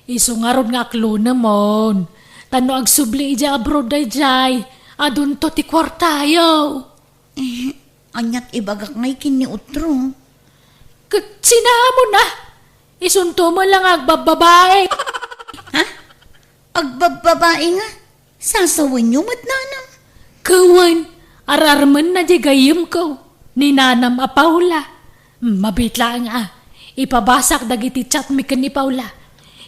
Isu ngarud nga aklonemon. Ta no agsubli idiay abroad daydiay, adunto ti kuartayo. Eh, aniat ibagak ngay ken ni Utro? Ket sinaamon a, isunto met la nga agbabbabae. Ha? Agbabbabae nga? Sasawenyo met, nanang? Ket wen, ar-armenna diay gayyemko, ni nanam a Paula. Mabit laeng a, ipabasak dagiti chatmi ken ni Paula.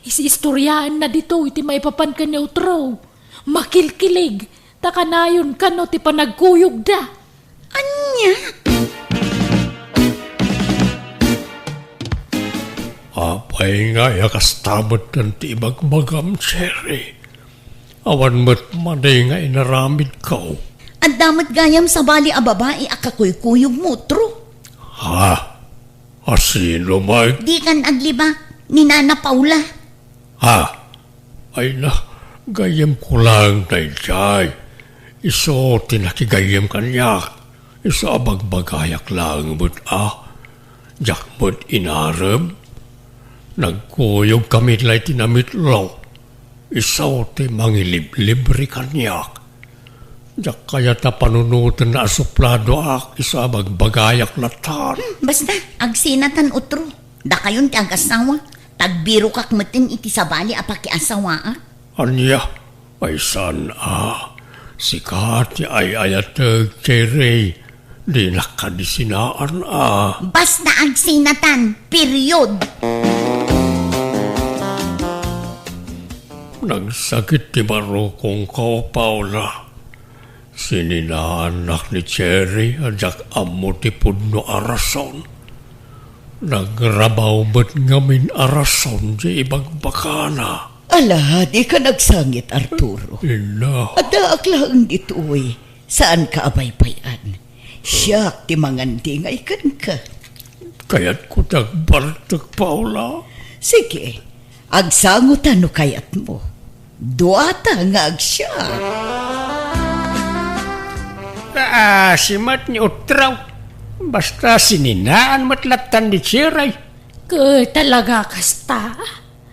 Is-istoriaenna ditoy ti maipapan ken ni Utro. Makilkilig, ta kanayon kano ti panagkuyogda. Ania? Apay ngay a kasta metten ti ibagbagam, Cherry? Awan met madi nga inaramidko. Adda met gayam sabali a babai a kakuykuyogmo, Utro. Ha? A sino met? Dikan aglibak ni Nana Paula. Ha? Ay na, gayyemko laeng daydiay. Isu ti nakigayyem kaniak. Isu a bagbagayak laeng met a. Diak met inarem. Nagkuyogkami la iti namitlo. Isu ti mangiliblibre kaniak. Diak kayat a panunotenna a supladoak isu a bagbagayak latan. Hmm, basta, agsinatan, Utro. Dakayon ti agasawa. Tagbirokak metten iti sabali a pakiasawaak. Ania? Ay saan a. Sika ti ay-ayateg, Cherry. Dinak kadi sinaan a. Basta agsinatan. Period. Nagsakit ti baro kenka, Paula. Sininaannak ni Cherry a diak ammo ti pudno a rason. Nagrabaw met ngamin a rason ti ibagbagana. Ala, dika nagsangit, Arturo. Ina. Addaak laeng ditoy. Saanka a baybay-an. Siak ti mangandingay kenka. Kayatko ti agbartek, Paula. Sige, agsango ta no kayatmo. Duata nga agsiak. Kaasi met ni Utro. Basta sininaan met lattan ni Cherry. Ket talaga kasta?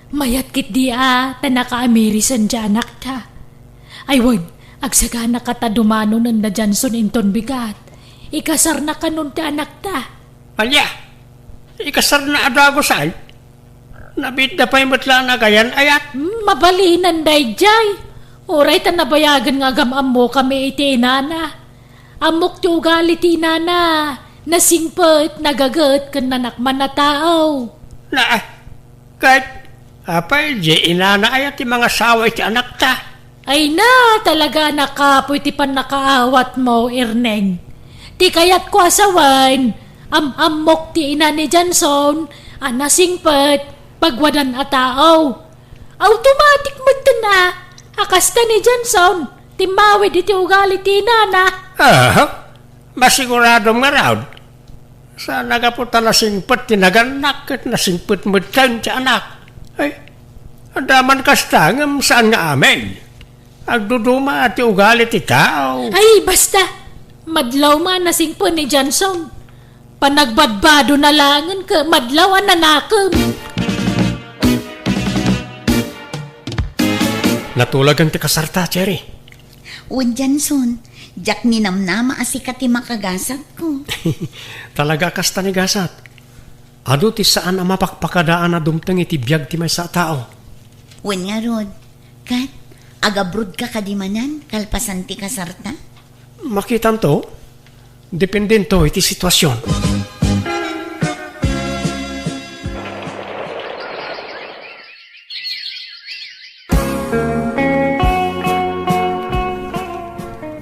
Mayat ketdi a ta nakaamirisan ti anakta. Ay wen, agsagana kata dumanonen da Johnson inton bigat. Ikasarna kanon ti anakta. Ania? Ikasarna a dagusan? Nabiitda pay met la a nagayan-ayat. Hmm, mabalinan daydiay. Uray ta nabayagen nga agam-ammokami iti inana. Ammok ti ugali ti inana. Nasingpet, nagaget, ken nanakman a tao. Na, ket, apay, di inana aya ti mangasawa iti anakta? Ay na, talaga a nakapoy ti pannakaawatmo, Erneng. Ti kayatko a sawen, am-ammok ti ina ni Johnson a nasingpet, pagwadan a tao. Automatic metten a, a kasta ni Johnson, timmawid iti ugali ti inana. Aha, masiguradom ngarud. Sa nagapu ta nasingpet ti nagannak ket nasingpet metten ti anak. Ay, adda man kasta ngem saan nga amin. Agduduma ti ugali ti tao. Ay, basta! Madlaw man nasingpet ni Johnson. Panagbadbado na langen ket madlaw a nanakem. Natulagan ti kasarta, Cherry. Wen, Johnson, diak ninamnama a sika ti makagasatko. Talaga kasta ni gasat. Adu ti saan a mapakpakadaan a dumteng iti biag ti maysa a tao. Wen ngarud, ket agabrodka kadi manen kalpasan ti kasarta? Makitanto, dependento iti sitwasion.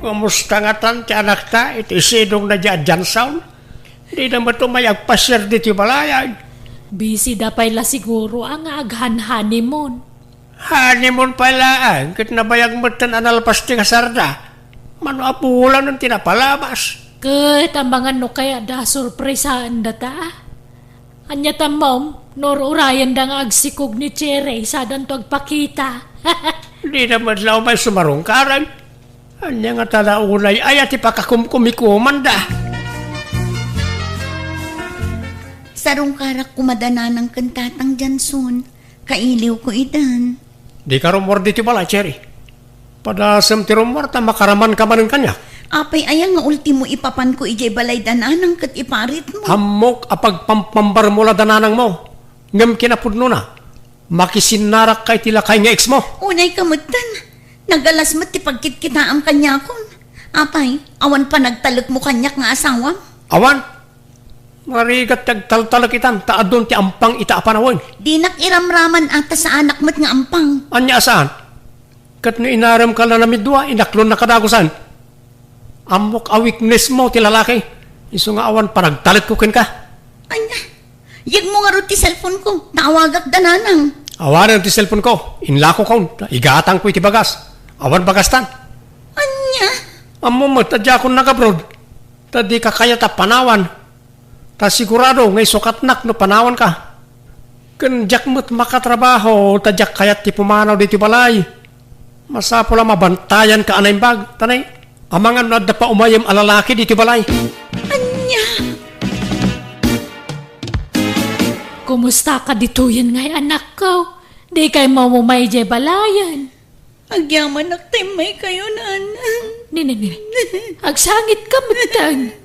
Kumusta ngatan ti anakta iti sidongna diay a Johnson? Dida met umay agpasiar ditoy balayan. Busy da pay la siguro a nga aghan-honeymoon. Honeymoon pay laeng, ket nabayag metten a nalpas ti kasarda. Mano a bulan ti napalabas. Ket amangan no kayatda a surpresaen data. Ania tammom, no ur-urayenda nga agsikog ni Cherry, sadanto agpakita. Dida met la umay sumarungkaran. Ania ngata la unay aya ti pakakumkumikomanda? Sarungkarak koma da nanang ken tatang Johnson. Kailiwko itan. Dika rummuar ditoy balay, Cherry. Padasem ti rummuar ta makaramanka manen kaniak. Apay aya nga ultimo ipapanko idiay balay da nanang ket iparitmo? Ammok a pagpampambarmo la da nanangmo. Ngem kinapudnona, makisinnarakka iti lakay nga ex mo. Unayka metten. Nagalas met ti pagkitkitaam kaniakon. Apay, awan panagtalekmo kaniak nga asawam? Awan. Narigat ti agtaltalek itan ta adun ti ampang ita a panawen. Dinak iramraman a ta saanak met nga ampang. Ania a saan? Ket no inaremka la namidua, inaklonna kadagusan. Ammok a weakness mo ti lalaki. Isu nga awan panagtalekko kenka. Ania? Yegmo ngarud ti cellphone ko. Tawagak da nanang. Awanen ti cellphone ko. Inlako kon. Igatangko iti bagas. Awan bagastan. Ania? Ammo met a diakon nagabroad. Ta dika kayat a panawan. Ta sigurado nga isukatnak no panawanka. Ken diak met makatrabaho ta diak kayat ti pumanaw ditoy balay. Masapul a mabantayanka a naimbag, ta nay, amangan no adda pa umayem a lalaki ditoy balay. Ania? Kumusta ka ditoyen ngay anakko? Dikay maumay idiay balayen? Agyamanak ta immaykayo, nanang. Nini, nini. Agsangitka metten.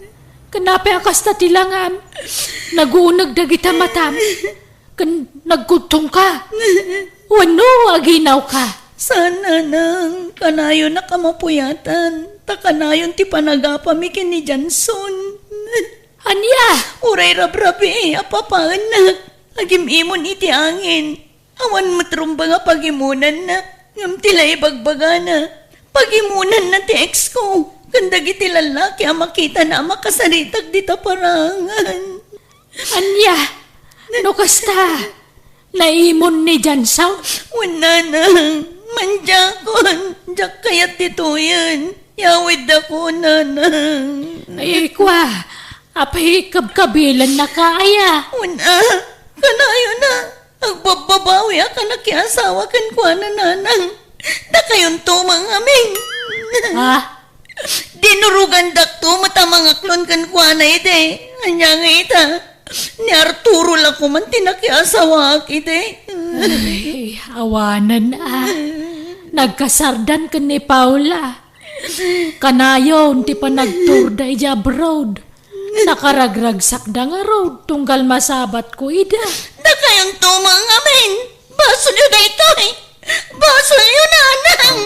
Ken apay a kasta ti langam? Naguneg dagita matam. Ken nagkudtongka. Wenno aginawka? Saan, nanang. Kanayonak a mapuyatan. Ta kanayon ti panagapami ken ni Johnson. Ania? Uray rabrabii a papaennak. Agim-imon iti angin. Awan met rumbeng a pagimonanna, ngem ti la ibagbagana, pagimonanna ti ex ko, ken dagiti lallaki a makitana a makasaritak dita parangan. Ania? No kasta, naimon ni Jansaw? Wen, nanang, mandiakon, diak kayat ditoyen. Yawiddakon, nanang. Ay, kua, apay kabkabilannaka aya? Wen, a, kanayon a. Agbabbabawiak a nakiasawa kenkuana, nanang. Dakayonto mangamin. Ha? Dinurogandakto met a mangaklon kenkuana idi. Ania nga ita? Ni Arturo la koman ti nakiasawaak idi. Ay, awanen a. Nagkasardan ken ni Paula. Kanayon ti panagturda idiay abroad. Nakaragragsakda ngarud tunggal masabatko ida. Dakayonto met ngamin. Basolyo daytoy. Basolyo, nanang.